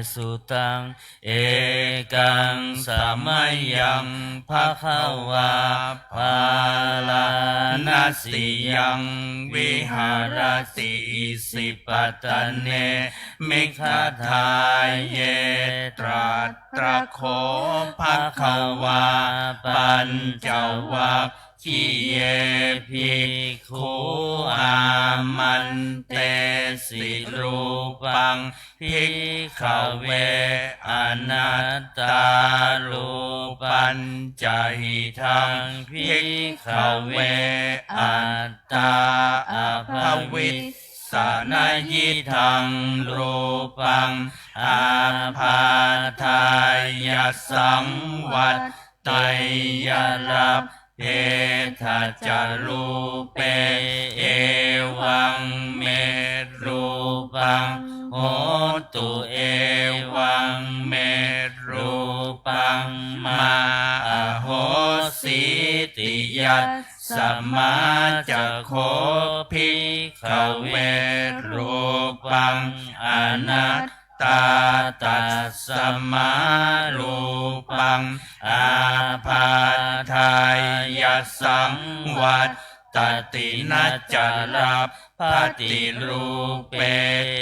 sutaṃ. Ekaṃ samayaṃ bhagavā bārāṇasiyaṃ viharati isipatane migadāye. Tatra kho bhagavā pañcavag giye bhikkhū āmantesi. Rūpaṃ bhikkhave anattā. Rūpañca idaṃ bhikkhave attā abhavissa. Na idaṃ rūpaṃ ābādhāya saṃvat teyya. Labbhetha ca rūpe evaṃ me rūpaṃ hotu evaṃ me rūpaṃ mā ahosīti. Yasmā ca kho bhikkhave rūpaṃ anat tā tasmā rūpaṃ ābādhāya vattati na ca labbhati rūpe,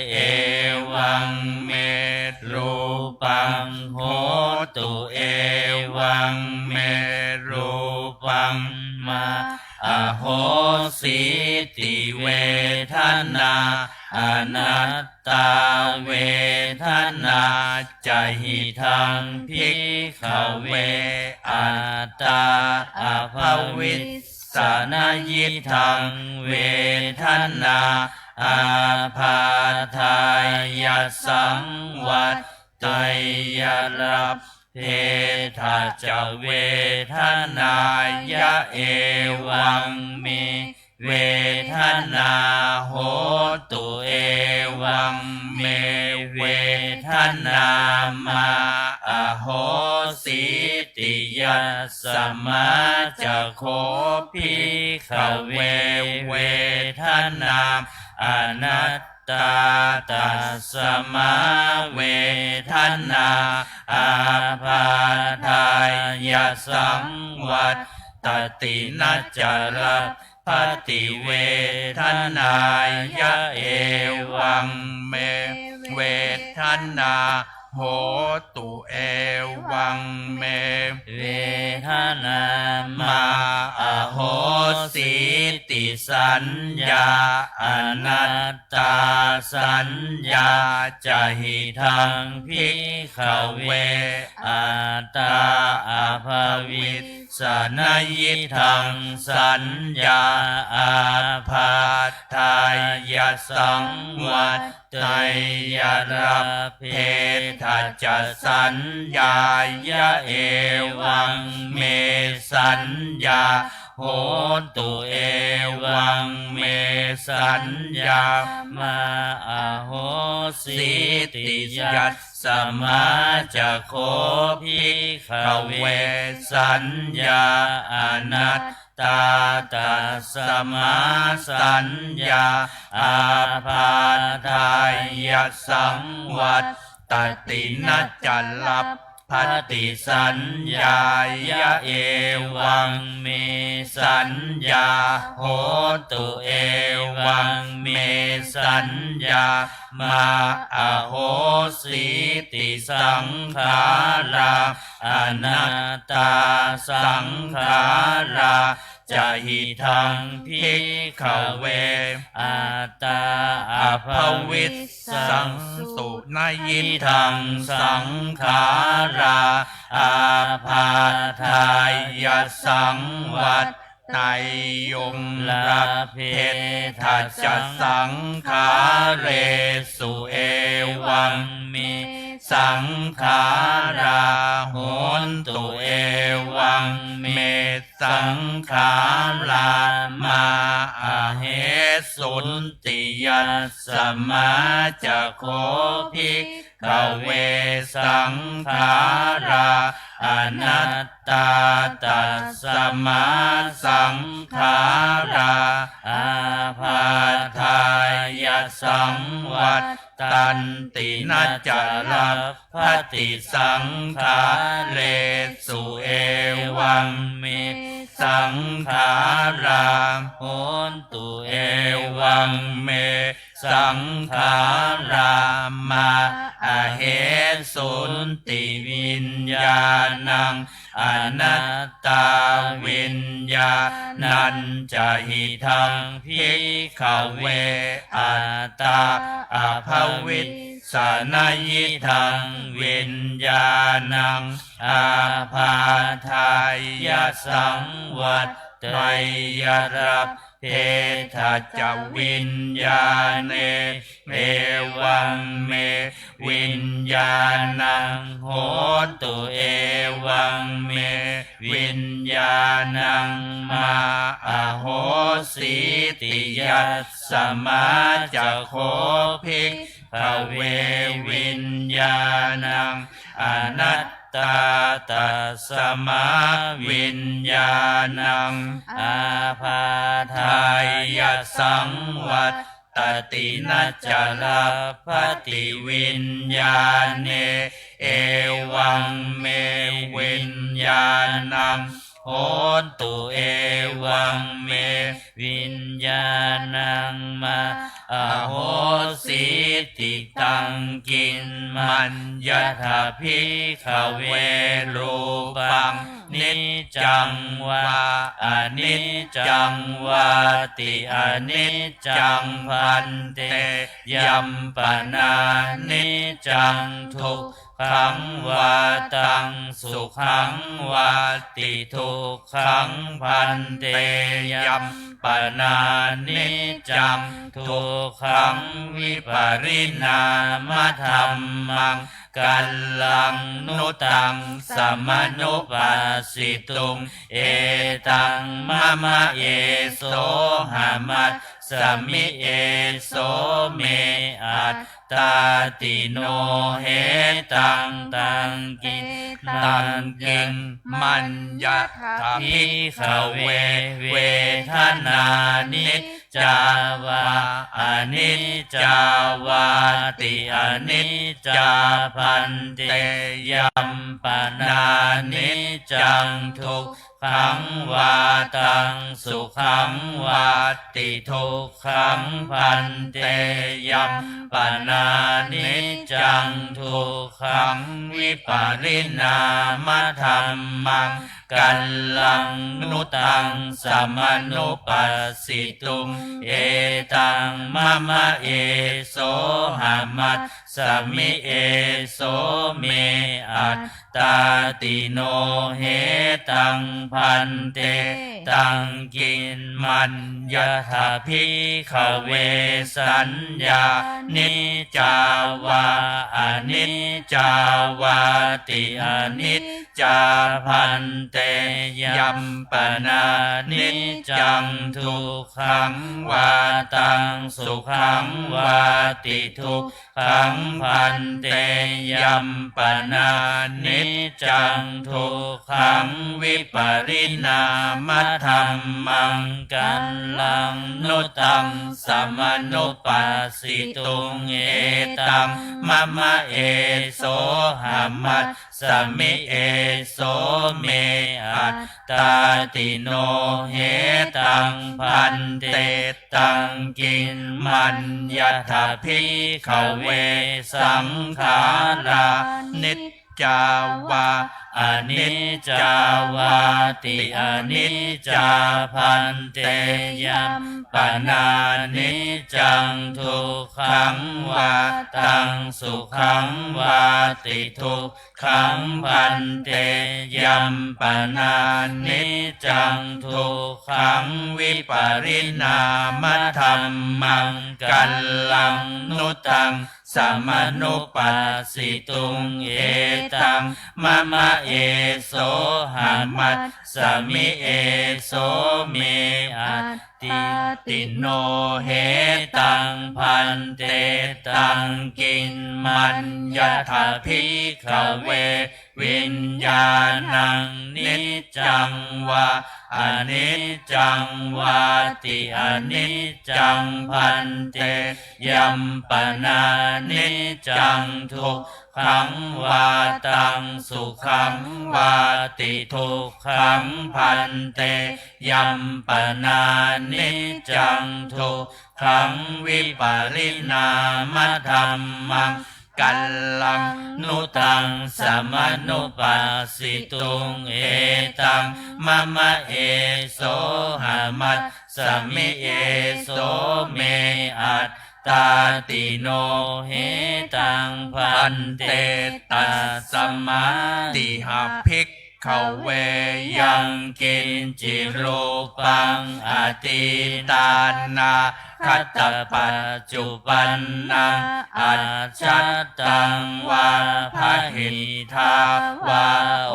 evaṃ me rūpaṃ hotu, evaṃ me rūpaṃ mā ahosīti. Vedanā anattā, vedanā ca hidaṃ bhikkhave attā abhavissa, na hidaṃ vedanā ābādhāya saṃvatteyya, labbhetha ca vedanāya, evaṃ me vedanā hotu, evaṃ me vedanā mā ahosīti. Yasmā ca kho bhikkhave vedanā anattā, tasmā vedanā ābādhāya saṃvattati, na ca labbhati vedanāya, evaṃ me vedanā hotu, evaṃ me vedanā mā ahosīti. Saññā anattā, saññā ca hidaṃ bhikkhave attā abhavissa, na hidaṃ saññā ābādhāya saṃvatteyya, labbhetha ca saññāya, evaṃ me saññā hotu, evaṃ me saññā mā ahosīti. Yasmā ca kho bhikkhave saññā anattā, tasmā saññā ābādhāya saṃvattati, na ca labbhati saññāya, evaṃ me saññā hotu, evaṃ me saññā mā ahosīti. Saṅkhārā anattā, saṅkhārā ca hidaṃ bhikkhave attā abhavissaṃsu, na hidaṃ saṅkhārā ābādhāya saṃvatteyyuṃ, labbhetha ca saṅkhāresu, evaṃ me saṅkhārā hontu, evaṃ me saṅkhārā mā ahesunti. Yasmā ca kho bhikkhave saṅkhārā anattā, tasmā saṅkhārā ābādhāya saṃvattanti, na ca labbhati saṅkhāresu, evaṃ me saṅkhārā hontu, evaṃ me saṅkhārā mā ahesunti. Viññāṇaṃ anattā, viññāṇañca hidaṃ bhikkhave attā abhavissa, na hidaṃ viññāṇaṃ ābādhāya saṃvatteyya, labbhetha ca viññāṇe, evaṃ me viññāṇaṃ hotu, evaṃ me viññāṇaṃ mā ahosīti. Yasmā ca kho bhikkhave viññāṇaṃ anattā, tasmā viññāṇaṃ ābādhāya saṃvattati, na ca labbhati viññāṇe, evaṃ me viññāṇaṃ hotu, evaṃ me viññāṇaṃ mā ahosīti. Taṃ kiṃ maññatha, bhikkhave, rūpaṃ niccaṃ vā aniccaṃ vāti. Aniccaṃ, bhante. Yampanāniccaṃ, dukkhaṃ vā taṃ sukhaṃ vāti. Dukkhaṃ, bhante. Yampanāniccaṃ, dukkhaṃ viparināmadhammaṃ, kallaṃ nu taṃ samanupassituṃ. Etaṃ mama, esohamasmi, eso me attāti. No hetaṃ, taṃ kiṃ, taṃ kiṃ maññatha, bhikkhave, vedanā niccā vā aniccā vāti. Aniccā, bhante. Yampanāniccaṃ, dukkhaṃ vā taṃ sukhaṃ vāti. Dukkhaṃ, bhante. Yampanāniccaṃ, dukkhaṃ viparināmadhammaṃ, kallaṃ nu taṃ samanupassituṃ. Etaṃ mama, esohamasmi, eso me attāti. No hetaṃ, bhante. Taṃ kiṃ maññatha, bhikkhave, saññā niccā vā aniccā vāti. Aniccā, bhante. Yampanāniccaṃ, dukkhaṃ vā taṃ sukhaṃ vāti. Dukkhaṃ, bhante. Yampanāniccaṃ, dukkhaṃ viparināmadhammaṃ, kallaṃ nu taṃ samanupassituṃ. Etaṃ mama, esohamasmi, eso me attāti. No hetaṃ, bhante. Taṃ kiṃ maññatha, bhikkhave, saṅkhārā niccā vā aniccā vāti. Aniccā, bhante. Yampanāniccaṃ, dukkhaṃ vā taṃ sukhaṃ vāti. Dukkhaṃ, bhante. Yampanāniccaṃ, dukkhaṃ viparināmadhammaṃ, kallaṃ nu taṃ samanupassituṃ. Etaṃ mama, esohamasmi, eso me attāti. No hetaṃ, bhante. Taṃ kiṃ maññatha, bhikkhave, viññāṇaṃ niccaṃ vā aniccaṃ vāti. Aniccaṃ, bhante. Yampanāniccaṃ, dukkhaṃ vā taṃ sukhaṃ vāti. Dukkhaṃ, bhante. Yampanāniccaṃ, dukkhaṃ viparināmadhammaṃ, kallaṃ nu taṃ samanupassituṃ. Etaṃ mama, esohamasmi, eso me attāti. No hetaṃ, bhante. Tasmā tiha, bhikkhave, yaṃ kiñci rūpaṃ atītānāgatapaccuppannaṃ ajjhattaṃ vā bahiddhā vā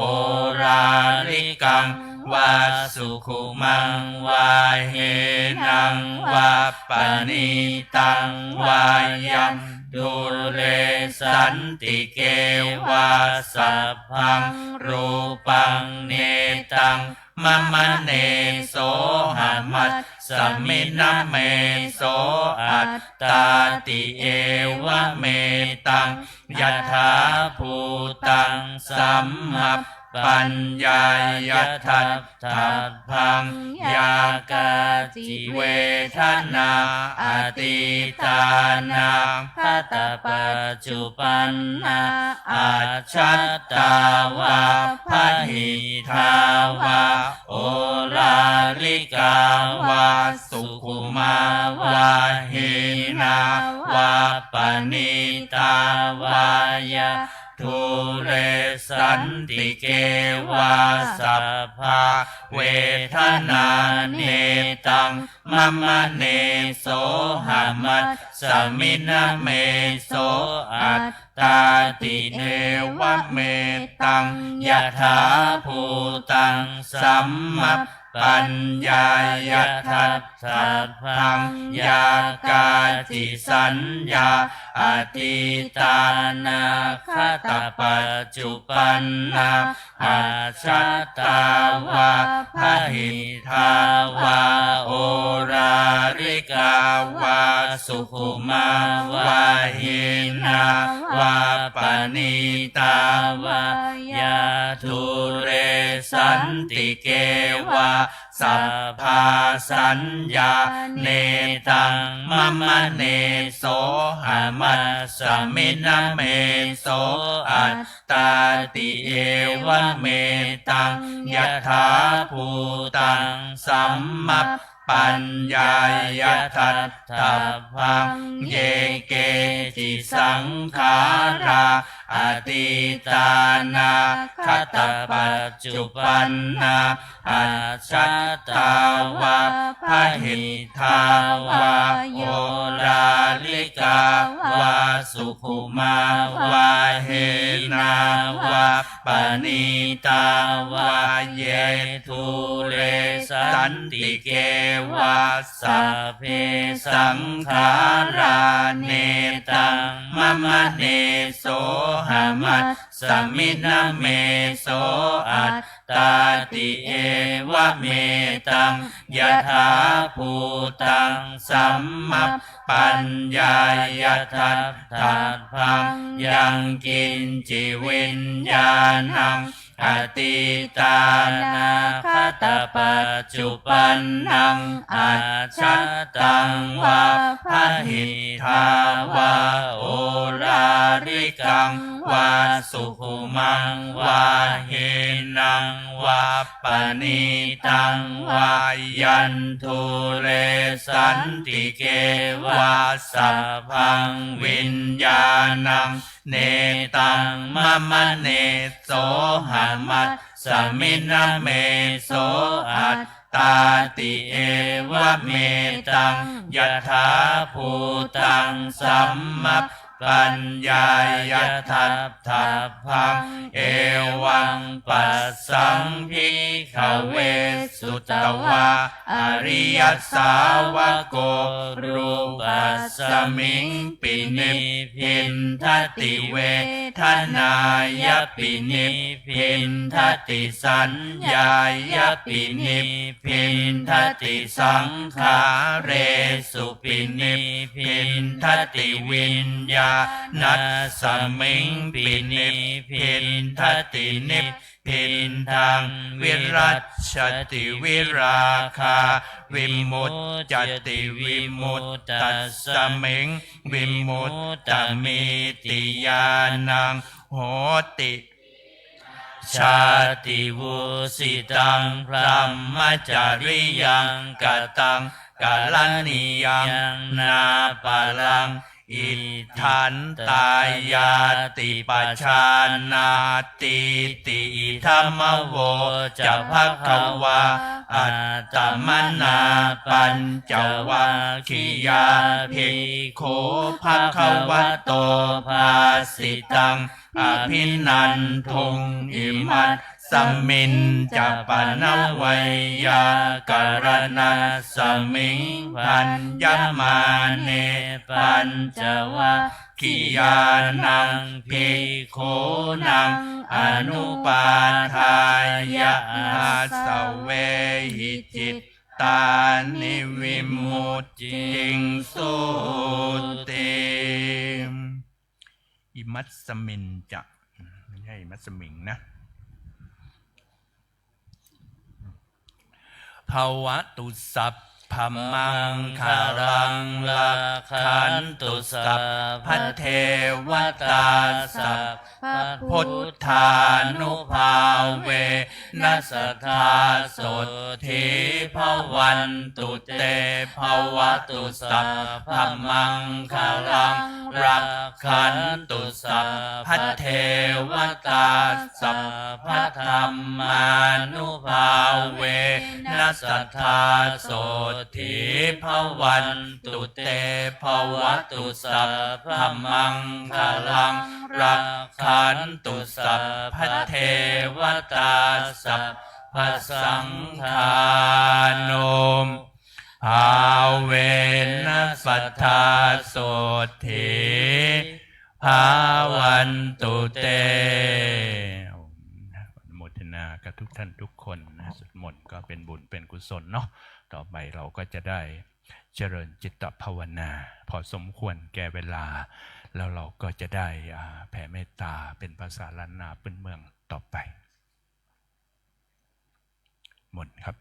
oḷārikaṃ vā sukhumaṃ vā hīnaṃ vā paṇītaṃ vā yaṃ dūre santike vā, sabbaṃ rūpaṃ netaṃ mama, nesohamasmi, na me so attāti. Evametaṃ yathābhūtaṃ sammap paññāya daddhabbaṃ. Yā kāci vedanā atītā anāgatā paccuppannā ajjhattā vā bahiddhā vā oḷārikā vā sukhumā vā hīnā vā paṇītā vā yā dūre santike vā sabbā vedanā netaṃ mama nesohamassa minā meso attāti evametaṃ yathābhūtaṃ samma paññāya daddhabbaṃ. Yā kāci saññā atītā anāgatā paccuppannā ajjhattā vā bahiddhā vā oḷārikā vā sukhumā vā hīnā vā paṇītā vā yā dūre santike vā sabbā saññā netaṃ mama nesohamassa minā meso attāti evametaṃ yathābhūtaṃ samma paññāya daddhabbaṃ. Ye keci saṅkhārā atītā anāgatā paccuppannā ajjhattā vā bahiddhā vā oḷārikā vā sukhumā vā hīnā vā paṇītā vā ye dūre santike vā sabbe saṅkhārā netaṃ mama nesohamassa minā meso attāti evametaṃ yathābhūtaṃ samma paññāya daddhabbaṃ. Yaṃ kiñci viññāṇaṃ atītā anāgatā paccuppannaṃ ajjhattaṃ vā bahiddhā vā oḷārikaṃ vā sukhumaṃ vā hīnaṃ vā paṇītaṃ vā yaṃ dūre santike vā sabbaṃ viññāṇaṃ netaṃ mama nesohamassa minā meso attāti evametaṃ yathābhūtaṃ samma paññāya daddhabbaṃ. Evaṃ passaṃ bhikkhave sutavā ariyasāvako rūpasmiṃ pinibbindati vedanāyapi nibbindati saññāyapi nibbindati saṅkhāresu pinibbindati viññāṇasmiṃ pinibbindati nibbindaṃ virajjati virāgā vimuccati vimuttasmiṃ vimuttamīti ñāṇaṃ hoti. Jātivusitaṃ brahmacariyaṃ kataṃ karaṇīyaṃ nāparaṃ itthantāyāti pajānātīti idamavoca bhagavā. Attamanā pañcavaggiyā bhikkhū bhagavato bhāsitaṃ abhinanduṃ. Imasmiñca pana veyyākaraṇasmiṃ bhaññamāne pañcavaggiyānaṃ bhikkhūnaṃ anupādāya āsavehi cittāni vimucciṃsūti. Imasmiñca ไม่ใช่ imasmiṃ นะ Bhavatu sabbamaṅgalaṃ, rakkhantu sabbadevatā, sabbabuddhānubhāvena sadā sotthī bhavantu te. Bhavatu sabbamaṅgalaṃ, rakkhantu sabbadevatā, sabbadhammānubhāvena sadā sotthī bhavantu te. Bhavatu sabbamaṅgalaṃ, rakkhantu sabbadevatā, sabbasaṅghānubhāvena sadā sotthī bhavantu te. อนุโมทนากับทุกท่านทุกคนนะ สวดมนต์ก็เป็นบุญเป็นกุศลเนาะ ต่อไปเราก็จะได้เจริญจิตภาวนา พอสมควรแก่เวลา แล้วเราก็จะได้ อ่า แผ่เมตตาเป็นภาษาล้านนาพื้นเมืองต่อไป มนต์ครับ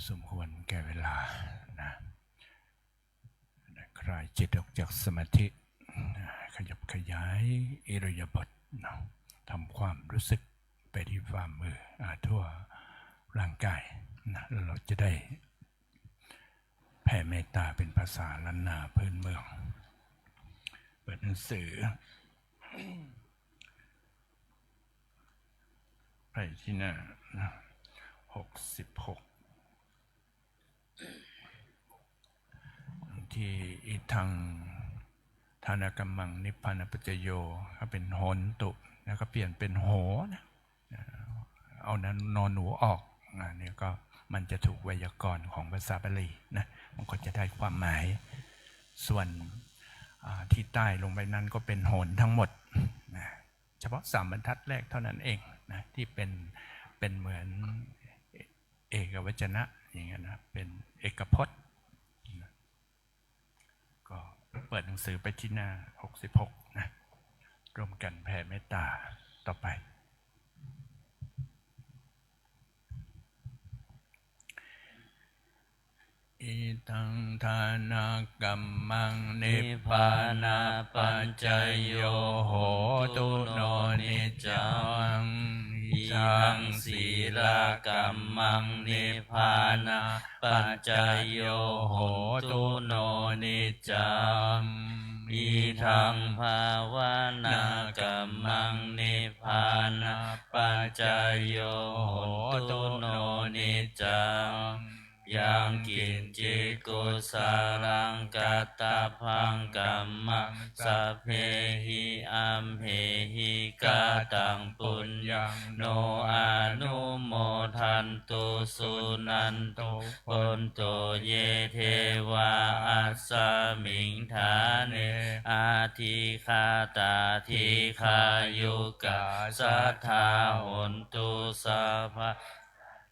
สมควรแก่เวลานะ คลายจิตออกจากสมาธิ ขยับขยายอิริยาบถเนาะ ทำความรู้สึกไปที่ฝ่ามือ อ่า ทั่วร่างกายนะ แล้วเราจะได้แผ่เมตตาเป็นภาษาล้านนาพื้นเมือง เปิดหนังสือ ไปที่หน้า หกสิบหก ที่ idaṃ dānakammaṃ nibbānapaccayo ก็เป็น hontu แล้วก็เปลี่ยนเป็น โห นะ เอานอนหนูออก อ่า เนี่ยก็มันจะถูกไวยากรณ์ของภาษาบาลีนะ มันก็จะได้ความหมาย ส่วน อ่า ที่ใต้ลงไปนั้นก็เป็น โหน ทั้งหมดนะ เฉพาะสามบรรทัดแรกเท่านั้นเองนะ ที่เป็น เป็นเหมือนเอกวจนะอย่างเงี้ยนะ เป็นเอกพจน์นะ ก็เปิดหนังสือไปที่หน้า หกสิบหก นะ ร่วมกันแผ่เมตตาต่อไป Idaṃ dānakammaṃ nibbānapaccayo hotu no niccaṃ. Idaṃ sīlakammaṃ nibbānapaccayo hotu no niccaṃ. Idaṃ bhāvanākammaṃ nibbānapaccayo hotu no niccaṃ. Yaṃ kiñci kusalaṃ kattabbaṃ kammaṃ sabbehi amhehi kataṃ puññaṃ no anumodantu suṇantu bhonto ye devā asmiṃ ṭhāne adhigatā dīghāyukā sadā hontu sabbā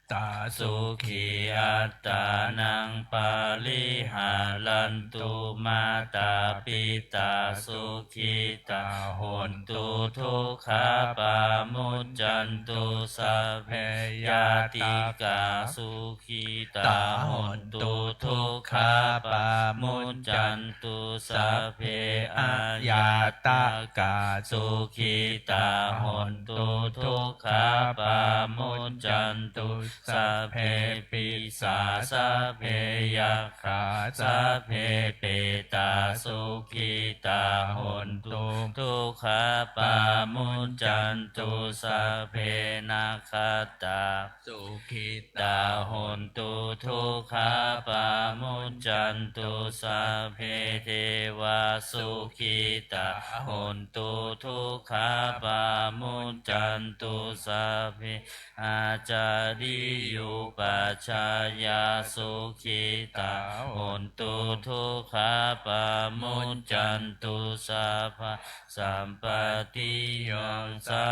tā sukhī attānaṃ pariharantu. Mātā pitā sukhitā hontu dukkhā pamuccantu. Sabbe ñātikā sukhitā hontu dukkhā pamuccantu. Sabbe aññātakā sukhitā hontu dukkhā pamuccantu. Sabbe pisā sabbe yakkhā sabbe petā sukhitā hontu dukkhā pamuccantu. Sabbe nakkhattā sukhitā hontu dukkhā pamuccantu. Sabbe devā sukhitā hontu dukkhā pamuccantu. Sabbe ācariyupajjhāyā sukhitā hontu dukkhā pamuccantu. Sabbā sampattīyāsā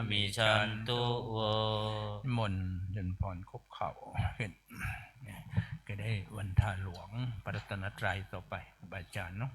micchatu vo. นิมนต์เจริญพรคุกเข่าขึ้น ก็ได้วันทาหลวงพระรัตนตรัยต่อไป ครูบาอาจารย์เนาะ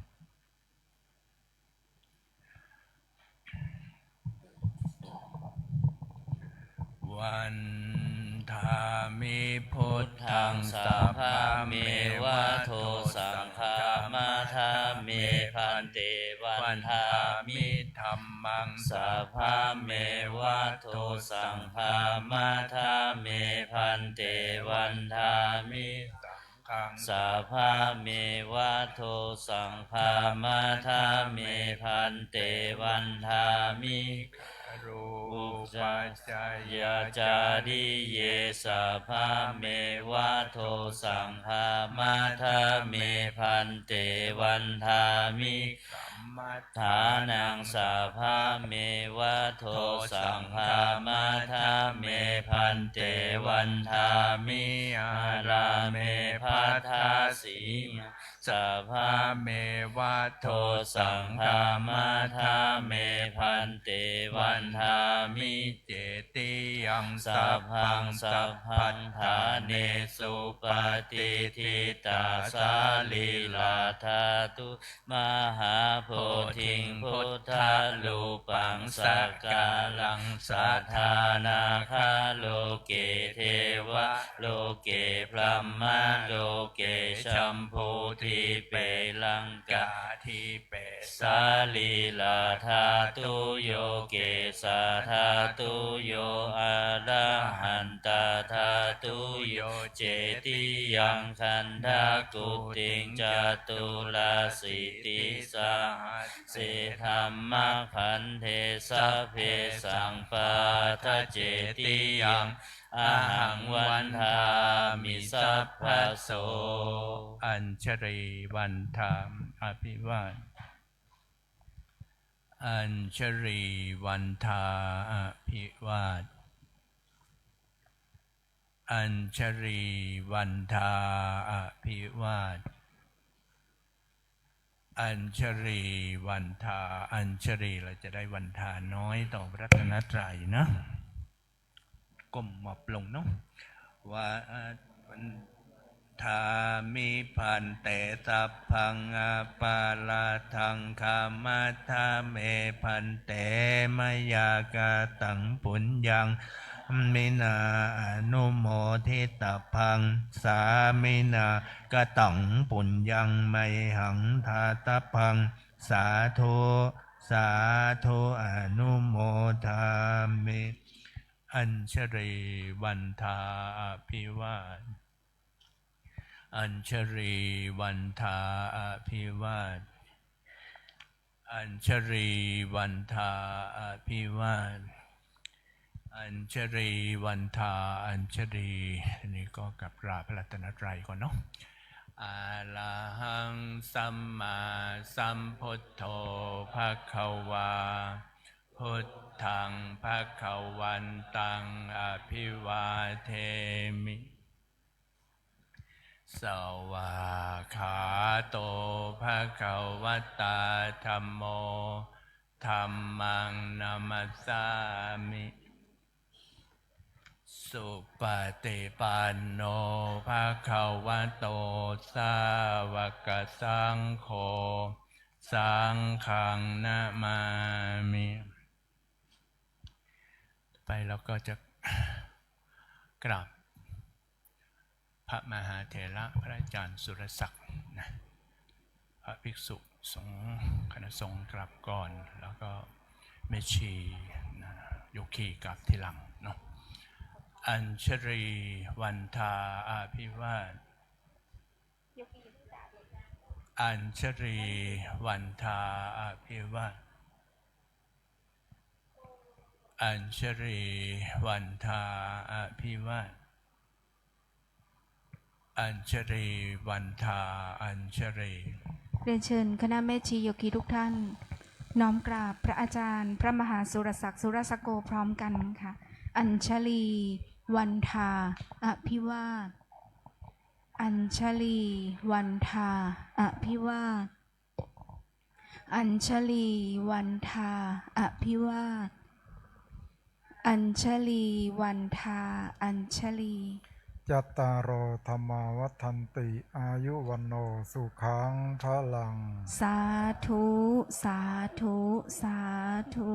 Vandāmi buddhaṃ sabbameva do saṅghā. Mātā me bhante vandāmi dhammaṃ sabbameva do saṅghā. Mātā me bhante vandāmi sabbameva do saṅghā. Mātā me bhante vandāmi garūpajjhāyācariye sabbameva do saṅghā. Mātā me bhante vandāmi kammaṭṭhānaṃ sabbameva do saṅghā. Mātā me bhante vandāmi ārāme bhaddasīmaṃ sabbameva do saṅghā. Mātā me bhante vandāmi cetiyaṃ sabbaṃ sabbaṭṭhānesu patiṭṭhitā sarīradhātu mahābodhiṃ buddharūpaṃ sakalaṃ sadā nāgā loke devā loke brahmaloke jambudīpe laṅkādīpe salīladhātuyyo kesādhātuyyo arahantatthātuyyo cetiyaṃ gandhakuṭiṃ caturāsītisahas se dhammakkhandhe sabbesaṃ pattacetiyaṃ ahaṃ vandāmi sabbaso. Añjali vandhā abhivād. Añjali vandhā abhivād. Añjali vandhā abhivād. Añjali vandhā. Añjali เราจะได้วันทาน้อยต่อพระรัตนตรัยนะ ก้มหมอบลงเนาะ Vandāmi bhante, sabbaṃ aparādhaṃ khamatha me bhante, mayā kataṃ puññaṃ sāminā anumoditabbaṃ, sāminā kataṃ puññaṃ mayhaṃ dātabbaṃ, sādhu sādhu anumodāmi. Añjali vandhā abhivād. Añjali vandhā abhivād. Añjali vandhā abhivād. Añjali vandhā añjali. อันนี้ก็กราบพระรัตนตรัยก่อนเนาะ Arahaṃ sammāsambuddho bhagavā, buddhaṃ bhagavantaṃ abhivādemi. Svākkhāto bhagavatā dhammo, dhammaṃ namassāmi. Supaṭipanno bhagavato sāvakasaṅgho, saṅghaṃ namāmi. ไปเราก็จะ กราบ พระมหาเถระพระอาจารย์สุรศักดิ์นะ พระภิกษุสงฆ์คณะสงฆ์กราบก่อน แล้วก็แม่ชีนะ โยคีกราบทีหลังเนาะ Añjali vandhā abhivād. Añjali vandhā abhivād. Añjali vandhā abhivād. Añjali vandhā añjali. เรียนเชิญคณะแม่ชีโยคีทุกท่าน น้อมกราบพระอาจารย์ พระมหาสุรศักดิ์ สุรสโก พร้อมกันค่ะ Añjali vandhā abhivād. Añjali vandhā abhivād. Añjali vandhā abhivād. Añjali vandhā añjali. Cattāro dhammā vaḍḍhanti, āyu vaṇṇo sukhaṃ balaṃ. Sādhu, sādhu, sādhu.